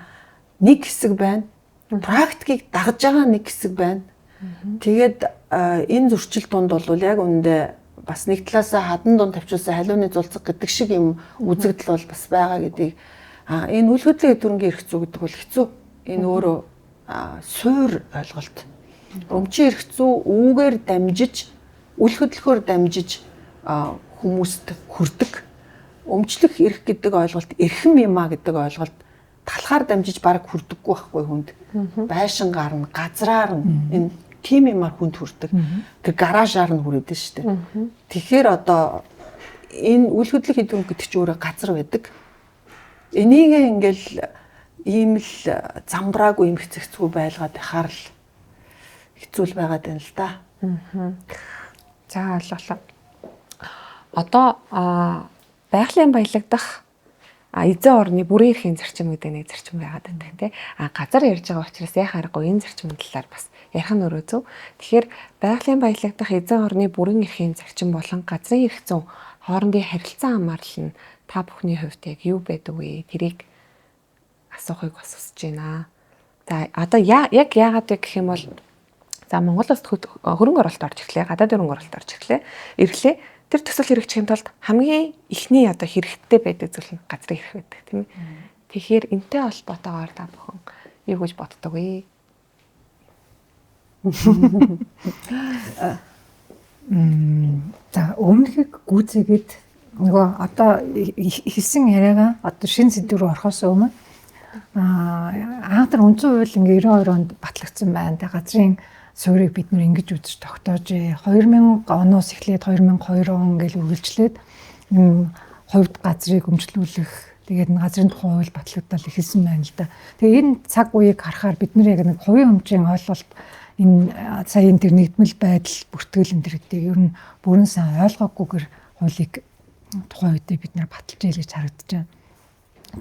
нэг хэсэг байна. Практикийг дагаж байгаа нэг хэсэг байна. Тэгээд энэ зөрчил дунд бол яг үүндээ бас нэг талаасаа хадан дунд тавьчихсан халиуны зулцэг гэдэг шиг юм үзэгдэл бол бас байгаа гэдгийг энэ үл хөдлөх эд хөрөнгийн эрх зүй гэдэг бол хэцүү. Энэ өөрөө суур ойлголт. Өмчийн эрх зүй үүгээр дамжиж, үл хөдлөхөөр дамжиж хүмүүст хүрдэг. Өмчлөх эрх гэдэг ойлголт эрхэм юм а гэдэг ойлголт талхаар дамжиж бараг хүрдэггүй байхгүй хүнд. Байшин гарна, газраар нь энэ тим юмар хүнд хүрдэг. Тэр гаражаар нь хүрээд шүү дээ. Тэгэхээр одоо энэ үл хөдлөх эд хөрөнгө гэдэг чинь өөрөө газар байдаг. Энийг ингээл ийм л замбраагүй юм хэцэгцгүй байлгаад байхаар л хэцүү л байгаад байна л да. За ойлголоо. Одоо байгалийн баялагдах эзэн орны бүрэн эрхийн зарчим гэдэг нэг зарчим байгаад байдаг тий. Газар ярьж байгаа учраас яхаа аргагүй энэ зарчмын талаар бас ярих нь өөрөө зөв. Тэгэхээр байгалийн баялагдах эзэн орны бүрэн эрхийн зарчим болон газрын эрх зүйн хоорондын харилцан хамаарал нь та бүхний хувьд яг юу байдаг вэ? Тэрийг асуухыг бас хүсэж байна. За одоо яг яагаад вэ гэх юм бол за Монгол улсад хөрөнгө оруулалт орж ирлээ, гадаад хөрөнгө оруулалт орж ирлээ. Тэр төсөл хэрэгжихийн тулд хамгийн эхний одоо хэрэгтэй байдаг зүйл нь газрын эрх байдаг тийм ээ. Тэгэхээр энтэй холбоотойгоор та бүхэн юу гэж боддог вэ? За өмнөхийг гүйцээгээд нөгөө одоо хэлсэн яриагаа одоо шинэ сэдв рүү орохоос өмнө анх тэр үндсэн хууль ингээ 92 онд батлагдсан байна. Тэ газрын суурийг бид нэр ингэж үзэж тогтоожээ. 2000 оноос эхлээд 2002 он ингээл үргэлжлээд энэ хувьд газрыг өмчлүүлэх тэгээд энэ газрын тухай хууль батлагдал эхэлсэн байна л да. Тэгээ энэ цаг үеийг харахаар бид нэр яг нэг хувийн өмчийн ойлголт энэ саяын тэр нэгдмэл байдал бүртгэл энэ төр гэдгийг ер нь бүрэн сайн ойлгоогүйгээр хуулийг тухайн үедээ бид нэр баталж ийл гэж харагдаж байна.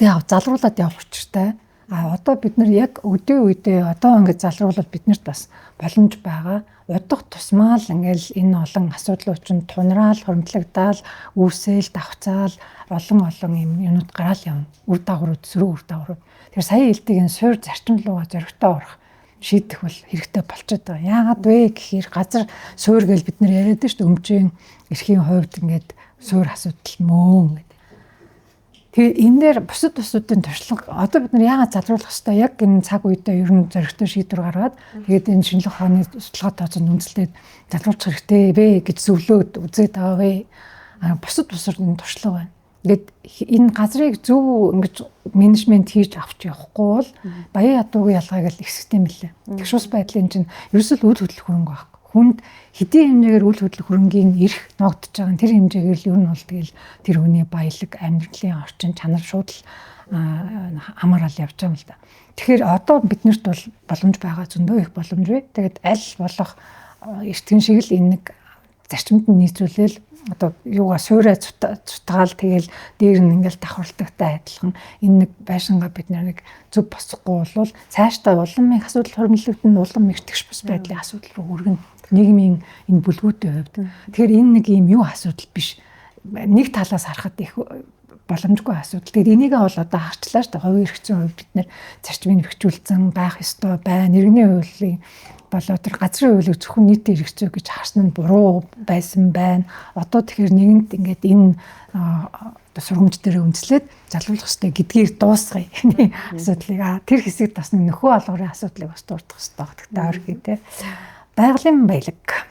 Тэгээ залруулад явах учиртай. А одоо бид нар яг өдөө үедээ одоо ингээд залруулвал биднэрт бас боломж байгаа. Удах тусмаа л ингээл энэ олон асуудлууд чинь тунраал, хуримтлагдаал, үүсэл, давхцаал олон олон юм юмнууд гараал явна. Үр дагаврууд, сөрөг үр дагаврууд. Тэгэхээр сая хэлдэг энэ суур зарчим руугаа зоригтой орох шийдэх бол хэрэгтэй болчиход байгаа. Яагаад вэ гэхээр газар суур гэж бид нар яриад шүү дээ. Өмчийн эрхийн хувьд ингээд суур асуудал мөн гэдэг. Тэгээ энэ дээр бусад бусуудын туршлага одоо бид нар яагаад залруулах хэвээр яг энэ цаг үедээ ер нь зоригтой шийдвэр гаргаад тэгээд энэ шинжлэх ухааны судалгаа тооцоонд үндэслээд залруулах хэрэгтэй вэ гэж зөвлөөд үзээд байгаа вэ? Бусад бусад энэ туршлага байна. Ингээд энэ газрыг зөв ингэж менежмент хийж авч явахгүй бол баян ядуугийн ялгааг л ихсгтэй юм лээ. Тэгш ус байдлын чинь ерөөсөө л үл хөдлөх хөрөнгө байхгүй. Хүнд хэдийн хэмжээгээр үл хөдлөх хөрөнгийн эрх ногдож байгаа нь тэр хэмжээгээр л ер нь бол тэгэл тэр хүний баялаг, амьдралын орчин, чанар шууд л хамаарал явж байгаа юм л да. Тэгэхээр одоо биднэрт бол боломж байгаа, зөндөө их боломж бай. Тэгээд аль болох эртгэн шиг л энэ нэг зарчимд нь нийцүүлээл одоо юугаа суурай цутгаал тэгэл дээр нь ингээл давхарладагтай адилхан энэ нэг байшингаа бид нэг зөв босгохгүй бол цаашдаа улам их асуудал хуримтлагдана, улам их тэгш бус байдлын асуудал руу хүргэнэ. Нийгмийн энэ бүлгүүдийн хувьд. Тэгэхээр энэ нэг юм юу асуудал биш. Нэг талаас харахад их боломжгүй асуудал. Тэгээд энийгээ бол одоо харчлаа шүү дээ. Хувийн эрх зүйн хувьд бид нэр зарчмыг бэхжүүлсэн байх ёстой байна. Иргэний хуулийн болоо тэр газрын хуулийг зөвхөн нийтийн эрх зүй гэж харсан нь буруу байсан байна. Одоо тэгэхээр нэгэнт ингээд энэ одоо сургамж дээр үндэслээд залруулах ёстой гэдгийг дуусгая. Асуудлыг тэр хэсэгт бас нөхөө алгарын асуудлыг бас дурдах ёстой. Гэхдээ ойрхий те. Байгалийн баялаг.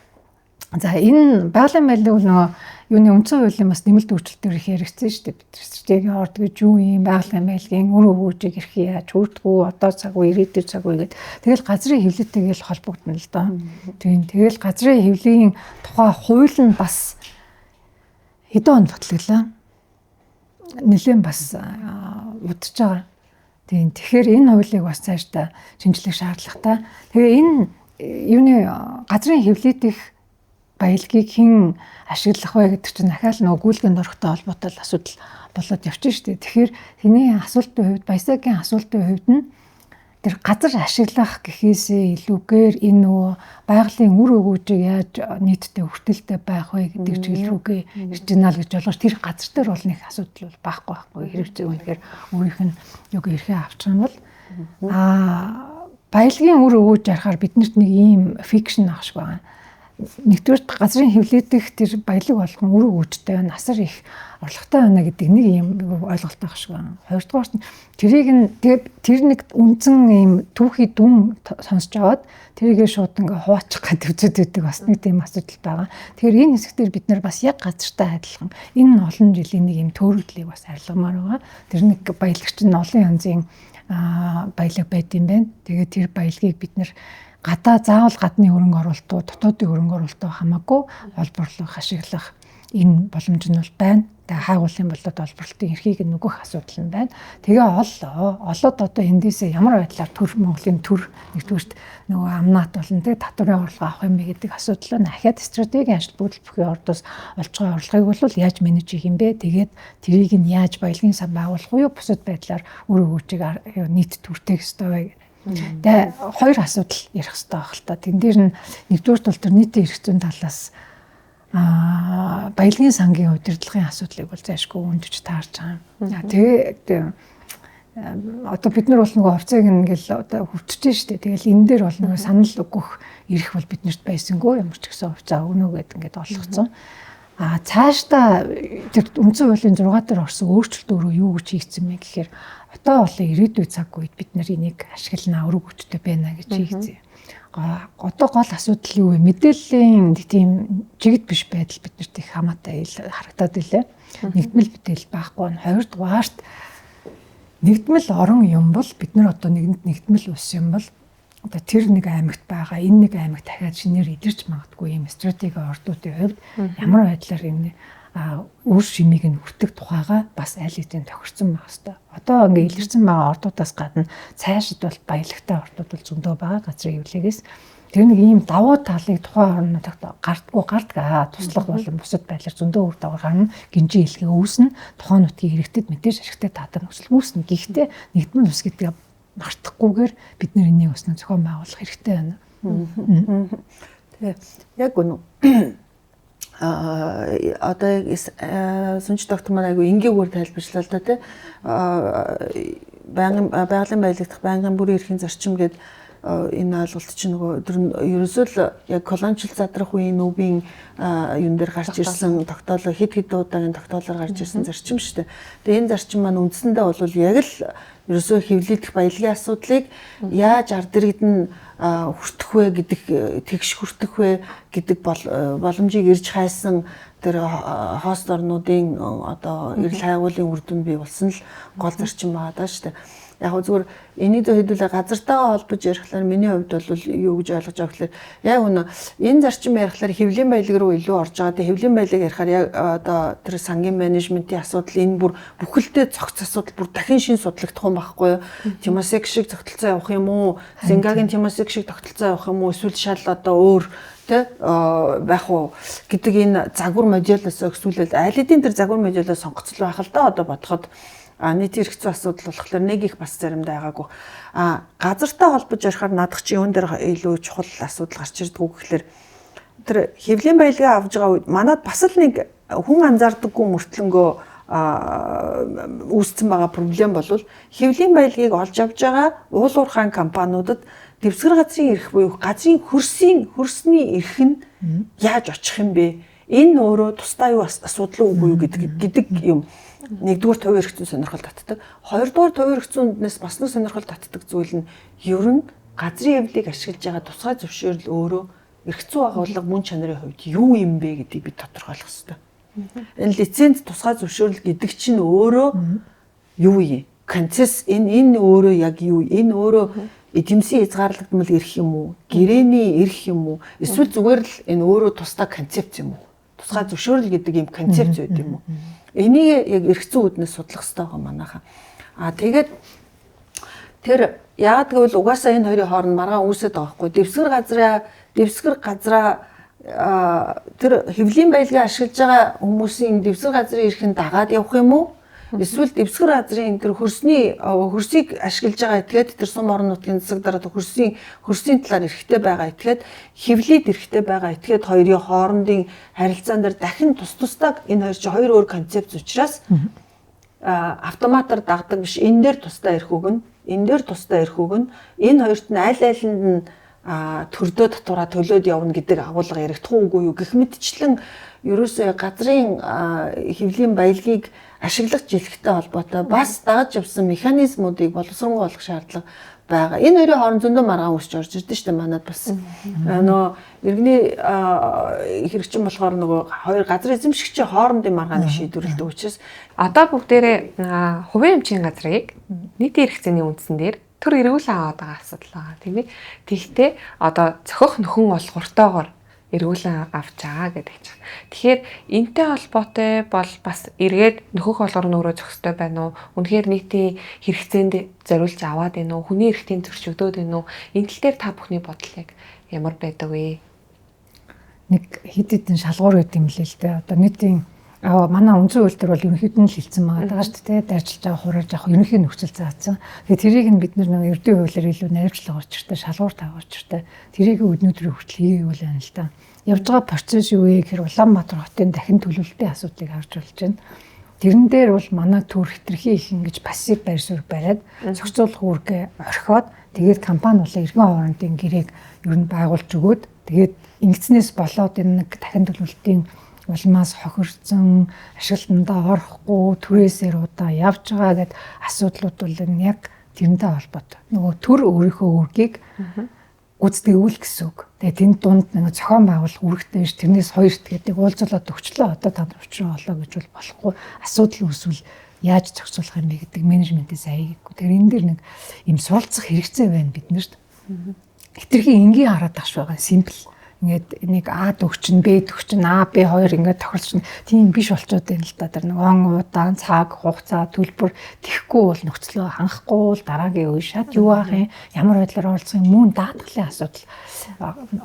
За энэ байгалийн баялаг бол нөгөө юуны үндсэн хуулийн бас нэмэлт өөрчлөлтөөр их яригдсан шүү дээ. Бид стратегийн орд гэж юу юм, байгалийн баялагын үр өгөөжийг эрх яаж хүрдгүү, одоо цаг үе, ирээдүйн цаг үе гэд. Тэгэл газрын хэвлэлтэйгээ л холбогдно л доо. Тийм. Тэгэл газрын хэвлийн тухай хууль нь бас хэдэн онд батлаглаа. Нэлээд бас удаж байгаа. Тийм. Тэгэхээр энэ хуулийг бас цаашдаа шинжлэх шаардлагатай. Тэгээ энэ юуны газрын хэвлэлт их баялагийг хэн ашиглах вэ гэдэг чинь дахиад нөгөө гүйлгээнд орохтой холбоотой асуудал болоод явчих шүү дээ. Тэгэхээр тэний асуултын хувьд, баясагийн асуултын хувьд нь тэр газар ашиглах гэхээсээ илүүгээр энэ нөгөө байгалийн үр өгөөжийг яаж нийтдээ хүртэлтэй байх вэ гэдэг чиглэл рүүгээ ирж байна л гэж ойлгож тэр газар дээр бол нэг асуудал бол байхгүй байхгүй хэрэгцээ үнэхээр өөрийнх нь юг эрхээ авчих юм бол баялагын үр өгөөж ярихаар биднэрт нэг ийм фикшн ах шиг байгаа. Нэгдүгээр газрын хэвлийдэх тэр баялаг болгон үр өгөөжтэй байна, асар их орлоготой байна гэдэг нэг юм ойлголт байх шиг байна. Хоёрдугаарт нь тэрийг нь тэр нэг үндсэн юм түүхий дүн сонсож аваад тэрийгээ шууд ингээ хуваачих гэдэг үзээд байдаг бас нэг тийм асуудал байгаа. Тэгэхээр энэ хэсгээр бид нар бас яг газартай адилхан энэ олон жилийн нэг юм төөрөгдлийг бас арилгамаар байгаа. Тэр нэг баялагч нь олон янзын баялаг байд юм байна. Тэгээд тэр баялагийг бид нар гадаа заавал гадны хөрөнгө оруулалтуу, дотоодын хөрөнгө оруулалтуу хамаагүй олборлох, ашиглах энэ боломж нь бол байна. Тэгээ хайгуулын болоод олборлолтын эрхийг нь өгөх асуудал нь байна. Тэгээ оллоо. Олоод одоо эндээсээ ямар байдлаар төр Монголын төр нэгдүгüрт нөгөө амнаат болон тэгээ татварын орлого авах юм бэ гэдэг асуудал нь ахиад стратегийн ажил бүрдэл бүхий ордоос олж байгаа орлогыг бол яаж менеж хийх юм бэ? Тэгээд тэрийг нь яаж баялагын сан байгуулах уу? Бусад байдлаар үр өгөөжийг нийт төртэйх ёстой вэ? Тэгээ хоёр асуудал ярих хэрэгтэй байх л та. Тэн дээр нь нэгдүгüрт бол тэр нийтийн эрх зүйн талаас баялагын сангийн удирдлагын асуудлыг бол зайшгүй өндөж таарч байгаа юм. Тэгээд одоо бид нар бол нөгөө хувьцааг ингээл одоо хөвчөж штэ. Тэгэл энэ дээр бол нөгөө санал өгөх эрх бол биднэрт байсангүй. Ямар ч гэсэн хувьцаа өгнө гэдэг ингээд олгоцсон. Цаашдаа тэр үндсэн хуулийн 6 дээр орсон өөрчлөлт өөрөө юу гэж хийгдсэн бэ гэхээр одоо бол ирээдүйн цаг үед бид нар энийг ашиглана, өрөг хүчтэй байна гэж хийгдсэн. Одоо гол асуудал юу вэ? Мэдээллийн тийм чигт биш байдал биднэрт их хамаатай харагдаад илээ. Нэгдмэл мэдээлэл байхгүй. Хоёрдугаарт нэгдмэл орон юм бол бид нар одоо нэгдмэл улс юм бол одоо тэр нэг аймагт байгаа, энэ нэг аймаг дахиад шинээр идэрч магадгүй юм стратеги ордуудын хувьд ямар байдлаар энэ үр шимийг нь хүртэх тухайга бас аль хэдийн тохирсон байх хэвээр. Одоо ингээ илэрсэн байгаа ордуудаас гадна цаашид бол баялагтай ордууд бол зөндөө байгаа газрын хэвлэгээс. Тэр нэг ийм давуу талыг тухайн орнууд гардггүй гардгаа туслах болон бусад байдлаар зөндөө үр дагавар гарна, гинжин хэлгээ үүснэ, тухайн нутгийн иргэдэд мэдээж ашигтай таадаг нөхцөл үүснэ. Гэхдээ нэгдмэл ус гэдгийг мартахгүйгээр бид нэр энийг бас зохион байгуулах хэрэгтэй байна. Тэгээ яг үнэ одоо яг Сүнж доктор маань айгүй энгийгээр тайлбарчлаа л да тий. Байнгын байгалийн баялагдах байнгын бүрийн эрхийн зарчим гээд энэ ойлголт чинь нөгөө тэр ерөөсөө л яг колоничл задрах үеийн нүбийн юун дээр гарч ирсэн тогтоолоо хэд хэд удаагийн тогтоолоор гарч ирсэн зарчим шүү дээ. Тэгээ энэ зарчим маань үндсэндээ бол яг л ерөөсөө хэвлэлдэх баялагын асуудлыг яаж ард иргэд нь хүртэх вэ гэдэг тэгш хүртэх вэ гэдэг боломжийг ирж хайсан тэр хост орнуудын одоо эрэл хайгуулын үр дүн бий болсон л гол зарчим байгаа даа шүү дээ. Яг хөө зүгээр энийг хэдүүлээ газартайгаа холбож ярихлаар миний хувьд бол юу гэж ойлгож байгаа гэхээр яг үнэ энэ зарчим ярихлаар хэвлийн баялаг руу илүү орж байгаа. Тэгээ хэвлийн баялаг ярихаар яг одоо тэр сангийн менежментийн асуудал энэ бүр бүхэлдээ цогц асуудал бүр дахин шин судлагдах юм байхгүй юу? Темасек шиг тогтолцоо явах юм уу? Зингагийн Темасек шиг тогтолцоо явах юм уу? Эсвэл шал одоо өөр тэ байх уу гэдэг энэ загвар моделоос өксүүлэл аль хэдийн тэр загвар моделоо сонгоцол байх л да одоо бодоход. Нийт эрх зүйн асуудал болохоор нэг их бас заримдаа байгаагүй. Газартай холбож ярихаар наадах чи юун дээр илүү чухал асуудал гарч ирдэг үү гэхлээр тэр хэвлийн баялагаа авж байгаа үед манад бас л нэг хүн анзаардаггүй мөртлөнгөө үүссэн байгаа проблем бол хэвлийн баялагийг олж авж байгаа уул уурхайн компаниудад дэвсгэр газрын эрх буюу газрын хөрсний эрх нь яаж очих юм бэ? Энэ өөрөө тусдаа юу асуудал үгүй юу гэдэг юм. Нэгдүгээр хувийн эрх зүйн сонирхол татдаг. Хоёрдугаар хувийн эрх зүйнээс бас нэг сонирхол татдаг зүйл нь ер нь газрын хэвлийг ашиглаж байгаа тусгай зөвшөөрөл өөрөө эрх зүйн агуулга мөн чанарын хувьд юу юм бэ гэдгийг бид тодорхойлох хэрэгтэй. Энэ лиценз тусгай зөвшөөрөл гэдэг чинь өөрөө юу юм? Концесс энэ өөрөө яг юу? Энэ өөрөө эдэмсийн хязгаарлагдмал эрх юм уу? Гэрээний эрх юм уу? Эсвэл зүгээр л энэ өөрөө тусдаа концепц юм уу? Тусгай зөвшөөрөл гэдэг юм концепц байд юм уу? Энийг яг эрх зүйн үүднээс судлах хэрэгтэй байгаа манайхаа. Тэгээд тэр яагаад гэвэл угаасаа энэ хоёрын хооронд маргаан үүсээд байгаа байхгүй. Дэвсгэр газраа тэр хэвлийн баялагаа ашиглаж байгаа хүмүүсийн дэвсгэр газрын эрхэн дагаад явах юм уу? Эсвэл дэвсгэр газрын тэр хөрсийг ашиглаж байгаа этгээд тэр сум орон нутгийн засаг дараад хөрсийн талаар эрхтэй байгаа этгээд хэвлийд эрхтэй байгаа этгээд хоёрын хоорондын харилцаан дээр дахин тус тусдаа энэ хоёр чинь хоёр өөр концепц учраас автоматар дагдаг биш. Энэ дээр тусдаа эрх өгнө, энэ дээр тусдаа эрх өгнө. Энэ хоёрт нь аль алинд нь төрдөө татвараа төлөөд явна гэдэг агуулга яригдах уугүй юу гэх мэтчлэн ерөөсөө газрын хэвлийн баялагийг ашиглах жилхтэй холбоотой бас дагаж явсан механизмуудыг боловсронгуй болгох шаардлага байгаа. Энэ хоёрын хооронд зөндөө маргаан үүсч орж ирдэ шүү дээ манад бас. Нөгөө иргэний хэрэгчин болохоор нөгөө хоёр газар эзэмшигчийн хоорондын маргааныг шийдвэрлэдэг учраас одоо бүгдээрээ хувийн эмчийн газрыг нийтийн хэрэгцээний үндсэн дээр төр эргүүлэн аваад байгаа асуудал байгаа, тийм ээ. Тэгэхдээ одоо цохих нөхөн олгортойгоор эргүүлэн авч байгаа гэдэг чинь. Тэгэхээр энтэй холбоотой бол бас эргээд нөхөх олгор нь өөрөө зохистой байна уу? Үнэхээр нийтийн хэрэгцээнд зориулж аваад байна уу? Хүний эрхтийн зөрчигдөөд байна уу? Энэ тал дээр та бүхний бодол яг ямар байдаг вэ? Нэг хэд хэдэн шалгуур гэдэг юм лээ л дээ. Одоо нийтийн манай үндсэн хууль дээр бол ерөнхийд нь л хэлсэн байгаа шүү дээ. Дайрчилж байгаа, хурааж авах ерөнхий нөхцөл заасан. Тэгээ тэрийг нь бид нэг ердийн хуулиар илүү наривчлах учиртай, шалгуур тавих учиртай. Тэрийг өнөөдрийн хүртэл хийгээгүй л байна л да. Явж байгаа процесс юу вэ гэхээр Улаанбаатар хотын дахин төлөвлөлтийн асуудлыг харж болж байна. Тэрэн дээр бол манай төр хэтэрхий их ингэж пассив байр суурь бариад зохицуулах үүргээ орхиод тэгээд компани болон иргэн хоорондын гэрээг ер нь байгуулж өгөөд тэгээд ингэснээс болоод энэ нэг дахин төлөвлөлтийн улмаас хохирцсон, ашиглалтандаа орохгүй, түрээсээр удаа явж байгаа гэд асуудлууд бол энэ яг тэрнтэй холбоотой. Нөгөө төр өөрийнхөө үүргийг гүйцэтгэв л гэсэн үг. Тэгээ тэнд дунд нэг зохион байгуулах үүрэгтэй биш, тэрнээс хоёрт гэдэг уулзуулаад өгчлөө. Одоо та нар учраа олоо гэж бол болохгүй. Асуудал үүсвэл яаж зохицуулах юм бэ гэдэг менежментээс аяагүй. Тэгэхээр энэ дэр нэг юм суралцах хэрэгцээ байна биднэрт. Хэтэрхий энгийн хараад ах шиг байгаа. Simple. Ингээд нэг А төгчин, Б төгчин, А, Б хоёр ингээд тохиолдсон. Тийм биш болчоод байна л да. Тэр нэг он удаан, цаг, хугацаа, төлбөр тэхгүй бол нөхцлөө хангахгүй бол дараагийн үе шат юу аах юм, ямар байдлаар оролцох юм, мөн даатгалын асуудал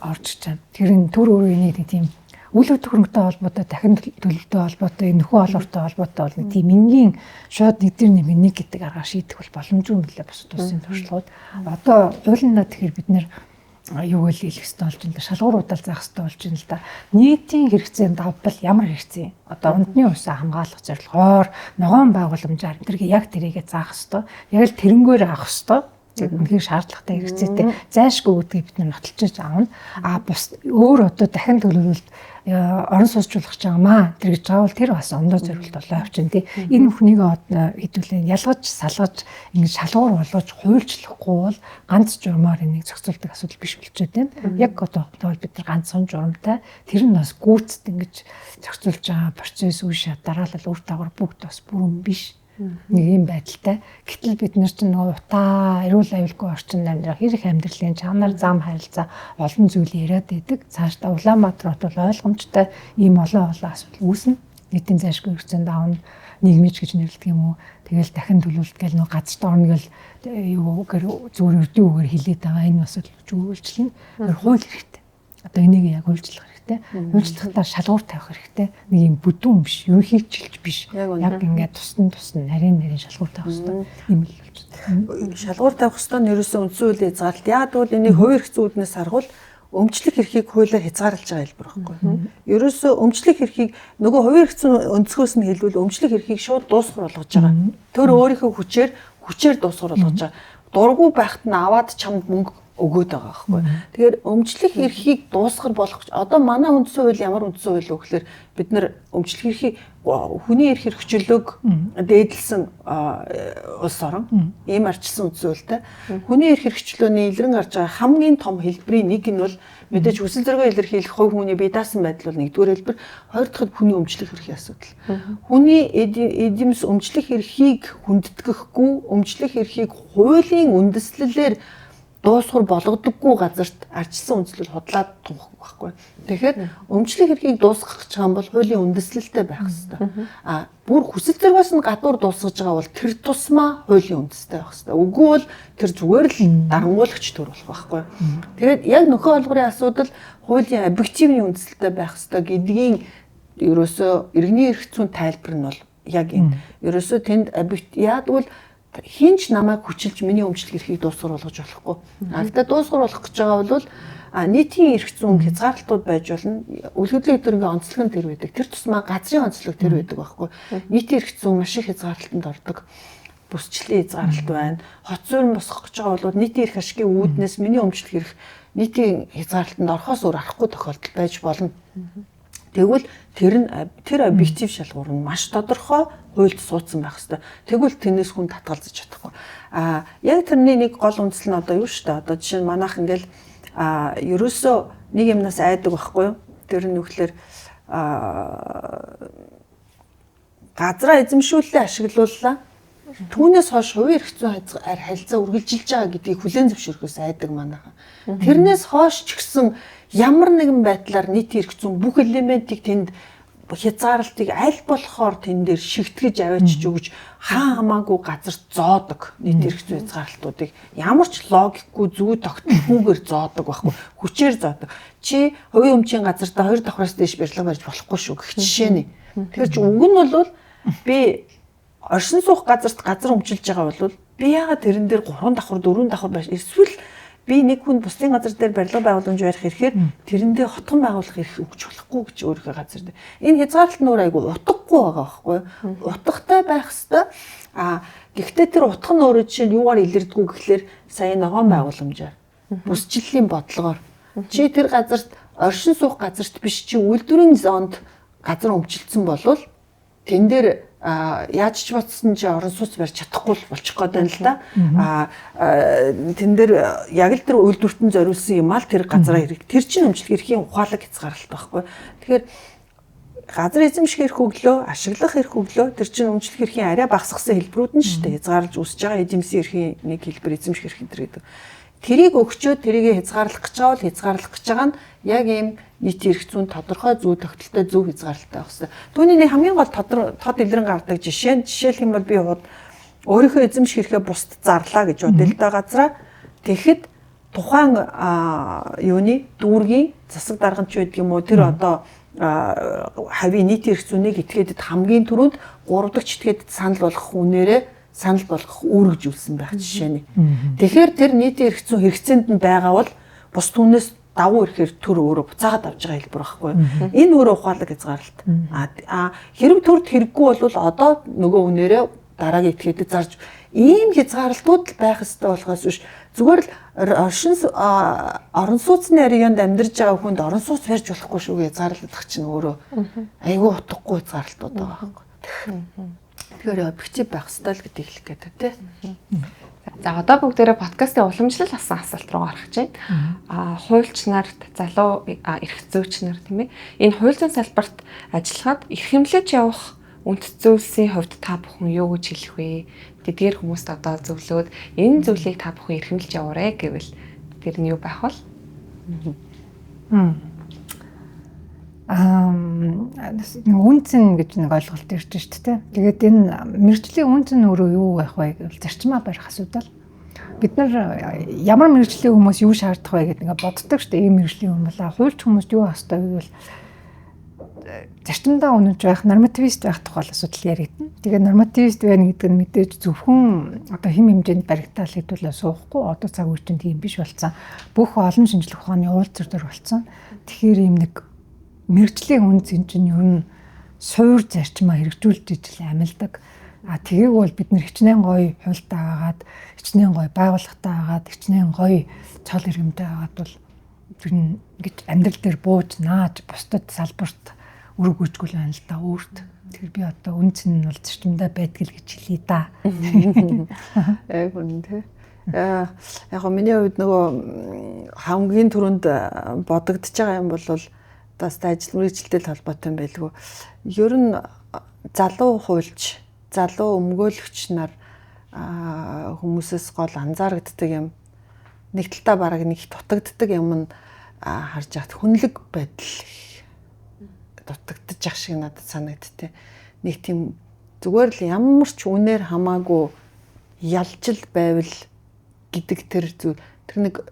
орж иж байна. Тэр нь төр өөрөө энийг нэг тийм үйл хөдлөх хөрөнгөтэй холбоотой, дахин төлөвтэй холбоотой, нөхөн олууртай холбоотой бол нэг тийм энгийн шууд нэг дэр нэмэх нэг гэдэг аргаар шийдэх бол боломжгүй юм лээ бусад улсын туршлагууд. Одоо хуулиндаа тэгэхээр бид нэр юу л хэлэх ёстой болж байна л да. Шалгуур удаал заах ёстой болж байна л да. Нийтийн хэрэгцээнд давбал ямар хэрэгцээ? Одоо ундны усаа хамгаалах зорилгоор ногоон байгууламжаар энэ яг тэрийгэ заах ёстой. Яг л тэрнгээр авах ёстой. Үнэхээр шаардлагатай хэрэгцээтэй зайлшгүй гэдгийг бид нар нотолж авна. А бус өөр одоо дахин төлөвлөлт орон суусжуулах гэж байгаамаа тэр гэж байгаа бол тэр бас ондоо зориулт болоо авчин тий. Энэ бүхнийг хэдүүлээ ялгаж салгаж ингэж шалгуур болгож хуульчлахгүй бол ганц журмаар энийг зохицуулдаг асуудал биш болчиход байна. Яг одоо бид нар ганцхан журамтай тэр нь бас гүйцэд ингэж зохицуулж байгаа процесс үе шат дараалал үр дагавар бүгд бас бүрэн биш. Нэг юм байдалтай. Гэтэл бид нар чинь нөгөө утаа, эрүүл аюулгүй орчинд амьдрах, хэрэг амьдралын чанар, зам харилцаа олон зүйл яриад байдаг. Цаашдаа Улаанбаатар хот бол ойлгомжтой ийм олон олон асуудал үүснэ. Нийтийн зайлшгүй хэрэгцээнд авна, нийгмийч гэж нэрлэдэг юм уу? Тэгэл дахин төлөвлөлт гэл нөгөө газарт орно гэл юу гэр зүгээр өрдийн үгээр хилээд байгаа. Энэ бас өөрчлөлт. Тэр хууль хэрэгтэй. Одоо энийг яг хуульчлах хэрэгтэй. Хуульчлахдаа шалгуур тавих хэрэгтэй. Нэг юм бүдүүн биш, ерөнхийдчилж биш. Яг ингээд тусдан тусдан нарийн нарийн шалгуур тавих хэрэгтэй. Ийм л болчихсон. Шалгуур тавих хэрэгтэй нь ерөөсөө үндсэн хуулийн хязгаарлалт. Яг гэвэл энийг хувийн эрх зүйднээс харахвал өмчлөх эрхийг хуулиар хязгаарлаж байгаа хэлбэр байхгүй. Ерөөсөө өмчлөх эрхийг нөгөө хувийн эрх зүйн өнцгөөс нь хэлбэл өмчлөх эрхийг шууд дуусгар болгож байгаа. Тэр өөрийнхөө хүчээр дуусгар болгож байгаа. Дургу байхад нь аваад чамд мөнгө өгөөд байгаа байхгүй. Тэгэхээр өмчлөх эрхийг дуусгар болгох. Одоо манай үндсэн хууль ямар үндсэн хууль вэ гэхээр бид нар өмчлөх эрхийг хүний эрх хэрэгчлөөг дээдлсэн улс орон ийм арчилсан үндсэн хуультай. Хүний эрх хэрэгчлөөний илрэн гарч байгаа хамгийн том хэлбэрийн нэг нь бол мэдээж хүсэл зоригоо илэрхийлэх хувь хүний бие даасан байдал бол нэгдүгээр хэлбэр, хоёр дахь нь хүний өмчлөх эрхийн асуудал. Хүний эдимс өмчлөх эрхийг хүндэтгэхгүй, өмчлөх эрхийг хуулийн үндэслэлээр дуусгар болгодоггүй газарт арчилсан үндслэл худлаад тунх байхгүй. Тэгэхээр өмчлөх эрхийг дуусгах гэж байгаа юм бол хуулийн үндэслэлтэй байх хэрэгтэй. А бүр хүсэл зоригоос нь гадуур дуусгаж байгаа бол тэр тусмаа хуулийн үндэстэй байх хэрэгтэй. Үгүй бол тэр зүгээр л дарангуулагч төр болох байхгүй. Тэгээд яг нөхөн олгорын асуудал хуулийн объективны үндэслэлтэй байх хэрэгтэй гэдгийн ерөөсөө иргэний эрх зүйн тайлбар нь бол яг энэ. Ерөөсөө тэнд яадвал хинч намайг хүчилж миний өмчлөх эрхийг дуусгар болгож болохгүй. А гэхдээ дуусгар болох гэж байгаа бол нийтийн эрх зүйн хязгаарлалтууд байж болно. Үлгэдлийн өдөр ингээ онцлог нь тэр байдаг. Тэр тусмаа газрын онцлог тэр байдаг байхгүй. Нийтийн эрх зүйн маш их хязгаарлалтанд ордог. Бүсчлийн хязгаарлалт байна. Хот суурь босгох гэж байгаа бол нийтийн эрх ашигын үүднээс миний өмчлөх эрх нийтийн хязгаарлалтанд орохоос өөр арахгүй тохиолдол байж болно. Тэгвэл тэр нь тэр объектив шалгуур нь маш тодорхой хуульд суудсан байх хэвээр. Тэгвэл тэрнээс хүн татгалзаж чадахгүй. А яг тэрний нэг гол үндэслэл нь одоо юу шүү дээ. Одоо жишээ нь манайх ингээл ерөөсөө нэг юмнаас айдаг байхгүй юу? Тэр нь юу гэхээр газраа эзэмшүүлэлээ ашиглууллаа. Түүнээс хойш хувийн эрх зүйн харилцаа үргэлжилж байгаа гэдгийг хүлээн зөвшөөрөхөөс айдаг манайхан. Тэрнээс хойш ч гэсэн ямар нэгэн байдлаар нийтийн эрх зүйн бүх элементийг тэнд хязгаарлалтыг аль болохоор тэн дээр шигтгэж аваачиж өгч хаа хамаагүй газар зоодог нийт эрх зүйн хязгаарлалтуудыг ямар ч логикгүй зүй тогтолгүйгээр зоодог байхгүй, хүчээр зоодог. Чи хувийн өмчийн газартаа 2 давхраас дээш барилга барьж болохгүй шүү гэх жишээ нэ. Тэгэхээр чи уг нь бол би оршин суух газарт газар өмчилж байгаа бол би яагаад тэрэн дээр 3 давхар 4 давхар барь эсвэл би нэг хүн бусдын газар дээр барилга байгууламж барих ирэхээр тэрэндээ хотхон байгуулах эрх өгч болохгүй гэж өөрийнхөө газар дээр. Энэ хязгаарлалт нь өөр айгүй утгагүй байгаа байхгүй юу? Утгатай байх хэвээр. А гэхдээ тэр утга нь өөрөө жишээ нь юугаар илэрдэггүй гэхлээр сая ногоон байгууламжаар бүсчлэлийн бодлогоор чи тэр газарт оршин суух газарт биш чи үйлдвэрийн зонд газар өмчилдсөн болвол тэн дээр яаж ч бодсон чи орон сууц барьж чадахгүй болчих гээд байна л да. Тэн дээр яг л тэр үйлдвэртэн зориулсан юм аа л тэр газараа хэрэг. Тэр чинь өмчлөх эрхийн ухаалаг хязгаарлалт байхгүй. Тэгэхээр газар эзэмших эрх өглөө, ашиглах эрх өглөө тэр чинь өмчлөх эрхийн арай багасгасан хэлбэрүүд нь шүү дээ. Хязгаарлаж үүсэж байгаа эзэмших эрхийн нэг хэлбэр эзэмших эрх энэ гэдэг. Тэрийг өгчөө тэрийг хязгаарлах гэж байгаа бол хязгаарлах гэж байгаа нь яг ийм нийт эрх зүйн тодорхой зүй тогтолтой зөв хязгаарлалтай байх хэрэгтэй. Түүний нэг хамгийн гол тод илрэн гардаг жишээ нь жишээлх юм бол би өөрийнхөө эзэмших эрхээ бусдад зарлаа гэж бодъё л да газраа. Тэгэхэд тухайн юуны дүүргийн засаг дарга ч байдаг юм уу тэр одоо хавийн нийт эрх зүйнийг этгээдэд хамгийн түрүүнд 3 дахь этгээдэд санал болгох үнээрээ санал болгох үүрэгжүүлсэн байх жишээ нь. Тэгэхээр тэр нийтийн эрх зүйн хэрэгцээнд нь байгаа бол бус түүнээс давуу ирэхээр төр өөрөө буцаагаад авч байгаа хэлбэр байхгүй юу? Энэ өөрөө ухаалаг хязгаарлалт. А хэрэг төрд хэрэггүй бол одоо нөгөө үнээрээ дараагийн этгээдэд зарж ийм хязгаарлалтууд л байх ёстой болохоос биш зүгээр л оршин орон сууцны районд амьдарч байгаа хүнд орон сууц барьж болохгүй шүү гэж хязгаарлах чинь өөрөө айгүй утгагүй хязгаарлалтууд байгаа байхгүй. Тэгэхээр объектив байх ёстой л гэдгийг хэлэх гээд тий. За одоо бүгдээрээ подкастын уламжлал асан асуулт руу орох гэж байна. Хуульч нарт, залуу эрх зүйч нар тийм ээ. Энэ хууль зүйн салбарт ажиллахад эрхэмлэж явах үнэт зүйлсийн хувьд та бүхэн юу гэж хэлэх вэ? Тэдгээр хүмүүст одоо зөвлөөд энэ зүйлийг та бүхэн эрхэмлэж яваарэ гэвэл тэр нь юу байх вэ? Үнцэн гэж нэг ойлголт ирж шүү дээ. Тэгээд энэ мэргэжлийн үнцэн өөрөө юу байх вэ гэвэл зарчмаа барих асуудал. Бид нар ямар мэргэжлийн хүмүүс юу шаардах вэ гэдэг ингээ боддог шүү дээ. Ийм мэргэжлийн хүмүүс аа хуульч хүмүүст юу авах ёстой гэвэл зарчимдаа үнэнч байх, нормативист байх тухай асуудал яригдана. Тэгээд нормативист байна гэдэг нь мэдээж зөвхөн одоо хэм хэмжээнд баригдаал хэдүүлээ суухгүй одоо цаг үе чинь тийм биш болсон. Бүх олон шинжлэх ухааны уулзар төр болсон. Тэгэхээр ийм нэг мэргэжлийн үнц чинь ер нь суур зарчмаа хэрэгжүүлж ижил амилдаг. А тэгийг бол бид нэр хичнээн гоё хуультай байгаад, хичнээн гоё байгууллагатай байгаад, хичнээн гоё цол иргэмтэй байгаад бол тэр нь ингэж амьдрал дээр бууж нааж бусдад салбарт өрөг гүйцэтгэл байна л да өөрт. Тэгэхээр би одоо үнц нь бол зарчимдаа байдаг л гэж хэлье да. Яг үнэн тий. Яг гоо миний хувьд нөгөө хамгийн түрүүнд бодогдож байгаа юм бол бас ажил мэргэжилтэй холбоотой юм байлгүй. Ер нь залуу хуульч, залуу өмгөөлөгч нар хүмүүсээс гол анзаарэгддэг юм. Нэг талдаа бараг нэг дутагддаг юм нь харж байхад хүнлэг байдал дутагдчих шиг надад санагдтыг. Нэг тийм зүгээр л ямар ч үнээр хамаагүй ялжил байвал гэдэг тэр зүйл тэр нэг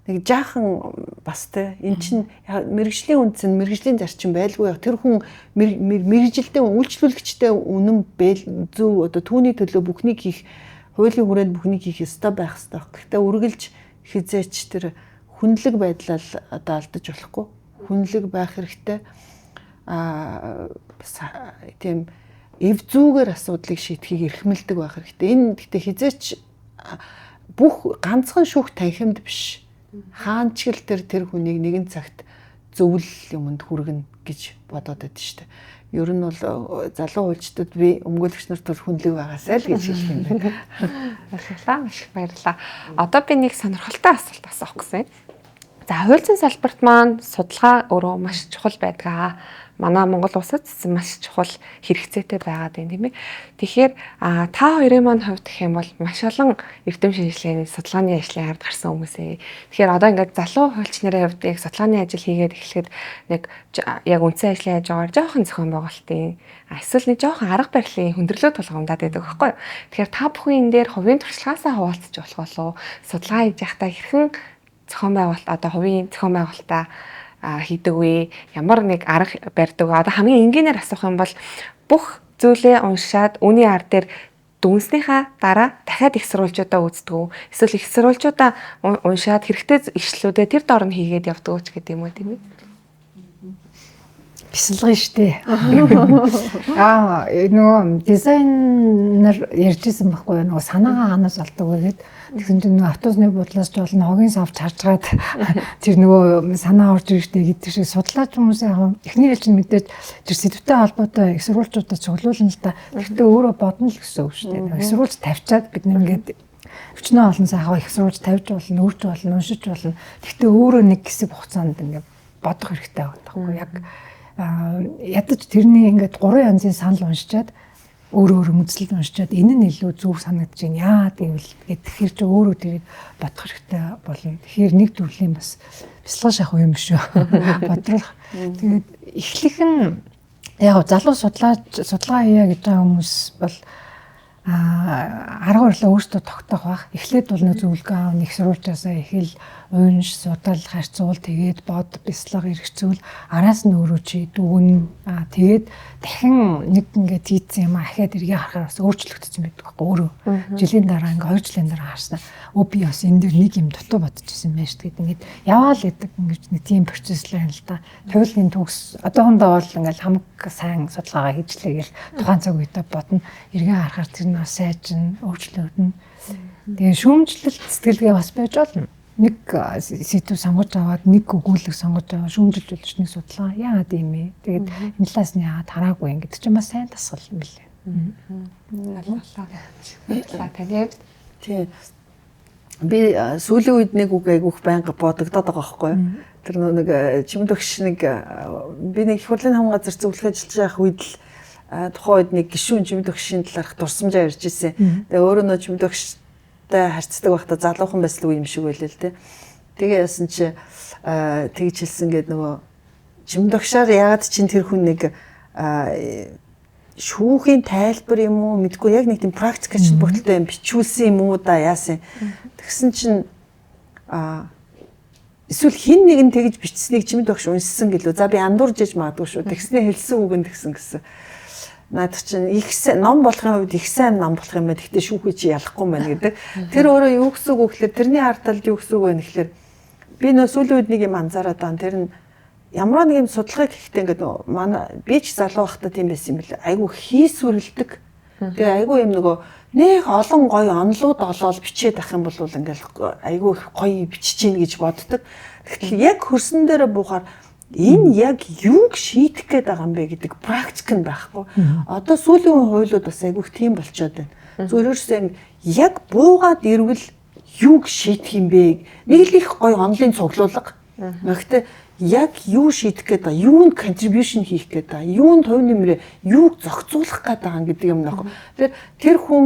жаахан бас те эн чинь мэргэжлийн үндэс нь мэргэжлийн зарчим байлгүй яг тэр хүн мэргэжилтэй үйлчлүүлэгчтэй үнэн бэл зөв одоо түүний төлөө бүхнийг хийх хуулийн хүрээнд бүхнийг хийх ёстой байх ёстой. Гэхдээ үргэлж хизээч тэр хүнлэг байдлаа одоо алдаж болохгүй. Хүнлэг байх хэрэгтэй. Тийм эв зүгээр асуудлыг шийдэхийг эрхэмлдэг байх хэрэгтэй. Энэ гэхдээ хизээч бүх ганцхан шүүх танхимд биш. Хаан ч гэл тэр хүнийг нэгэн цагт зөвл юмд хүргэнэ гэж бодоод байдаг шүү дээ. Ер нь бол залуу хуульчдад би өмгөөлөгч нарт бол хүнлэг байгаасай л гэж хэлэх юм байна. Баярлалаа. Маш их баярлалаа. Одоо би нэг сонирхолтой асуулт асуух гэсэн. За, хууль зүйн салбарт маань судалгаа өөрөө маш чухал байдаг. Манай Монгол улсад маш чухал хэрэгцээтэй байгаад байна, тийм ээ. Тэгэхээр та хоёрын маань хувьд гэх юм бол маш олон эрдэм шинжилгээний судалгааны ажлын ард гарсан хүмүүс ээ. Тэгэхээр одоо ингээд залуу хуульч нарын хувьд яг судалгааны ажил хийгээд эхлэхэд нэг яг үндсэн ажлын яаж байгаагаар жоохон зохион байгуулалтын эсвэл нэг жоохон арга барилын хүндрэлөө тулгамдаад байдаг байхгүй юу. Тэгэхээр та бүхэн энэ дээр хувийн туршлагаасаа хуваалцаж болох болов, судалгаа хийж байхдаа хэрхэн зохион байгуулалт, одоо хувийн зохион байгуулалтаа хийдэг вэ? Ямар нэг арга барьдаг вэ? Одоо хамгийн энгийнээр асуух юм бол бүх зүйлээ уншаад үүний ар дээр дүнснийхаа дараа дахиад их сурвалжуудаа үздэг үү? Эсвэл их сурвалжуудаа уншаад хэрэгтэй ишлүүдээ тэр дор нь хийгээд явдаг уу ч гэдэг юм уу, тийм ээ? Бясалгая штэ. Нөгөө дизайнер ярьжсэн байхгүй юу? Нөгөө санаагаа ханаас олдог вэ гэд. Тэгсэн чинь нөгөө автобусны буудлаас ч болно, хогийн савч харжгаад тэр нөгөө санаа орж ирж штэ гэдэг шиг судлаач хүмүүс яг эхний ээлжинд мэдээж тэр сэдвтэй холбоотой их сурвалжуудаа цуглуулна л да. Гэхдээ өөрөө бодно л гэсэн үг штэ. Их сурвалж тавьчаад бид нэг ингээд өчнөө олон сайхан их сурвалж тавьж болно, үрж болно, уншиж болно. Гэхдээ өөрөө нэг хэсэг хугацаанд ингээд бодох хэрэгтэй байгаа байхгүй яг. Ядаж тэрний ингээд гурван янзын санал уншичаад өөр өөр үзэл уншичаад энэ нь илүү зөв санагдаж байна. Яа гэвэл тэгэхээр чи өөрөө тэрийг бодох хэрэгтэй болно. Тэгэхээр нэг төрлийн бас бясалгал шахуу юм биш үү? Бодруулах. Тэгээд эхлэх нь яг залуу судлаач судалгаа хийя гэж байгаа хүмүүс бол арга барилаа өөртөө тогтоох бах. Эхлээд бол нэг зөвлөгөө аав, нэг сурвалжаасаа эхэл унш, судал, харьцуул, тэгээд бод, бяцлага эргэцүүл, араас нь өөрөө чи дүгнэ. Тэгээд дахин нэг ингээд хийцэн юм ахаад эргээ харахаар бас өөрчлөгдсөн байдаг байхгүй өөрөө. Жилийн дараа ингээд 2 жилийн дараа харснаа өө би бас энэ дэр нэг юм дутуу бодчихсон юм байна шүү дээ. Ингээд яваал гэдэг ингээд нэг тийм процесс л байна л да. Туйлын төгс одоохондоо бол ингээд хамаг сайн судалгаагаа хийжлээ гэл тухайн цаг үедээ бодно. Эргээ харахаар тэр нь бас сайжин, өөрчлөгдөнө. Тэгээ шүүмжлэлт сэтгэлгээ бас байж болно. Нэг сэдв сонгож аваад, нэг өгүүлэг сонгож аваад шүүмжилж болж нэг судалгаа яагаад юм бэ? Тэгээд энэ талаас нь яагаад хараагүй юм гэдэг чинь бас сайн дасгал юм билээ. Баярлалаа. Таны хувьд? Тий. Би сүүлийн үед нэг үг айгүйх байнга бодогдоод байгаа байхгүй юу? Тэр нэг чимдөгш нэг би нэг их хурлын хам газар зөвлөх ажиллаж байх үед л тухайн үед нэг гишүүн чимдөгшийн талаарх дурсамжаа ярьж ирсэн. Тэгээ өөрөө нөө чимдөгштэй харьцдаг байхдаа залуухан байсан үе юм шиг байлаа л дээ. Тэгээ яасан чи тэгж хэлсэн гээд нөгөө чимдөгшаар яагаад чин тэр хүн нэг шүүхийн тайлбар юм уу мэдгүй яг нэг тийм практик ач холбогдолтой юм бичүүлсэн юм уу да яасан. Тэгсэн чинь эсвэл хин нэг нь тэгж бичсэнийг чимдөгш уншсан гэлөө. За би андуурж иж магадгүй шүү. Тэгснээ хэлсэн үг нь тэгсэн гэсэн. Наадах чинь их ном болохын хувьд их сайн ном болох юм байна. Гэхдээ шүүхий чи ялахгүй юм байна гэдэг. Тэр өөрөө юу гэсэн үг вэ гэхээр тэрний ард талд юу гэсэн үг вэ гэхээр би нөө сүүлийн үед нэг юм анзаараад байгаа. Тэр нь ямар нэг юм судалгааг хийхдээ ингээд манай би ч залуу байхдаа тийм байсан юм билээ. Айгу хийсвэрлдэг. Тэгээ айгу юм нөгөө нэг олон гоё онлууд олоод бичээд ах юм бол ингээл айгу их гоё бичиж гин гэж боддог. Тэгтэл яг хөрсөн дээрээ буухаар энэ яг юуг шийдэх гээд байгаа юм бэ гэдэг практик нь байхгүй. Одоо сүүлийн хуулиуд бас айгүйх тийм болчоод байна. Зүгээр ерөөсөө яг буугаад ирвэл юуг шийдэх юм бэ? Нэг л их гоё онлын цуглуулга. Гэхдээ яг юу шийдэх гээд байгаа, юунд contribution хийх гээд байгаа, юунд хувь нэмрээ, юуг зохицуулах гээд байгаа гэдэг юм нөхгүй. Тэгэхээр тэр хүн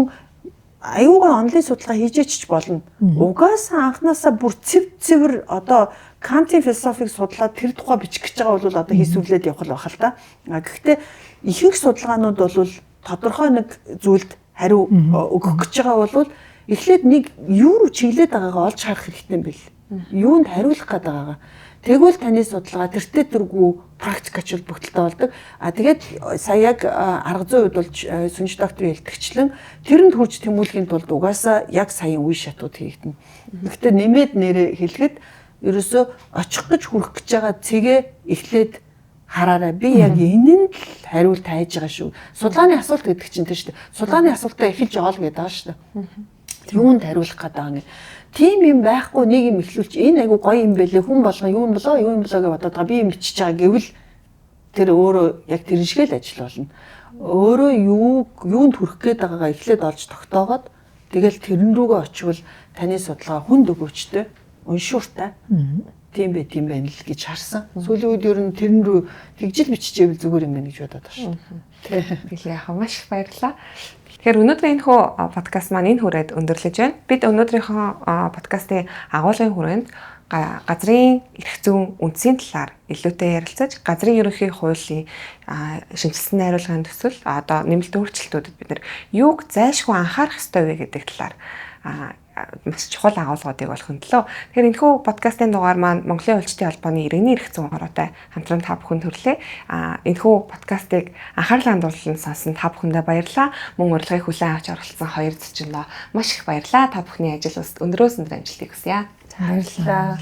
аюугаа онлын судалгаа хийж ээч болно. Угаасаа анханасаа бүр цэв цэвэр одоо Кантын философиг судлаад тэр тухай бичих гэж байгаа бол одоо хийсвэрлээд явах л байх л та. Гэхдээ ихэнх судалгаанууд бол тодорхой нэг зүйлд хариу өгөх гэж байгаа бол эхлээд нэг юу руу чиглээд байгаагаа олж харах хэрэгтэй юм бэл. Юунд хариулах гээд байгаагаа. Тэгвэл таны судалгаа тэртээ тэргүй практик ач холбогдолтой болдог. А тэгээд сая яг арга зүйн хувьд бол сүнж докторийн хэлтгчлэн тэрэнд хүрч тэмүүлэхийн тулд угаасаа яг саяын үе шатууд хийгдэнэ. Гэхдээ нэмээд нэрээ хэлэхэд ерөөсөө очих гэж хүрэх гэж байгаа цэгээ эхлээд хараарай. Би яг энэнд л хариулт хайж байгаа шүү. Судалгааны асуулт гэдэг чинь тийм шүү дээ. Судалгааны асуултаа эхэлж оол гэдэг байгаа шүү дээ. Юунд хариулах гэдэг юм. Тийм юм байхгүй нэг юм эхлүүлч энэ айгу гоё юм бэлээ, хүн болгон юу юм болоо, юу юм болоо гэж бодоод байгаа, би юм бичиж байгаа гэвэл тэр өөрөө яг тэрэн шиг л ажил болно. Өөрөө юу юунд хүрэх гээд байгаагаа эхлээд олж тогтоогоод тэгэл тэрэн рүүгээ очивол таны судалгаа хүнд өгөөчтэй, уншууртай. Тийм бай, тийм байна л гэж харсан. Сүүлийн үед ер нь тэрэн рүү тэгжил биччихээвэл зүгээр юм байна гэж бодоод байгаа шүү дээ. Билээ яхаа, маш их баярлалаа. Тэгэхээр өнөөдрийн энэхүү подкаст маань энэ хүрээд өндөрлөж байна. Бид өнөөдрийнхөө подкастын агуулгын хүрээнд газрын эрх зүйн үндсийн талаар илүүтэй ярилцаж, газрын ерөнхий хуулийн шинэчилсэн найруулгын төсөл, одоо нэмэлт өөрчлөлтүүдэд бид нар юуг зайлшгүй анхаарах ёстой вэ гэдэг талаар маш чухал агуулгуудыг бол хөндлөө. Тэгэхээр энэхүү подкастын дугаар маань Монголын хуульчдын холбооны иргэний эрх зүйн хороотой хамтран та бүхэнд хүрлээ. Энэхүү подкастыг анхаарлаа хандуулан сонсон та бүхэндээ баярлалаа. Мөн урилгыг хүлээн авч оролцсон хоёр зочиндоо маш их баярлалаа. Та бүхний ажил ус өндрөөс өндөр амжилтыг хүсье. Баярлалаа.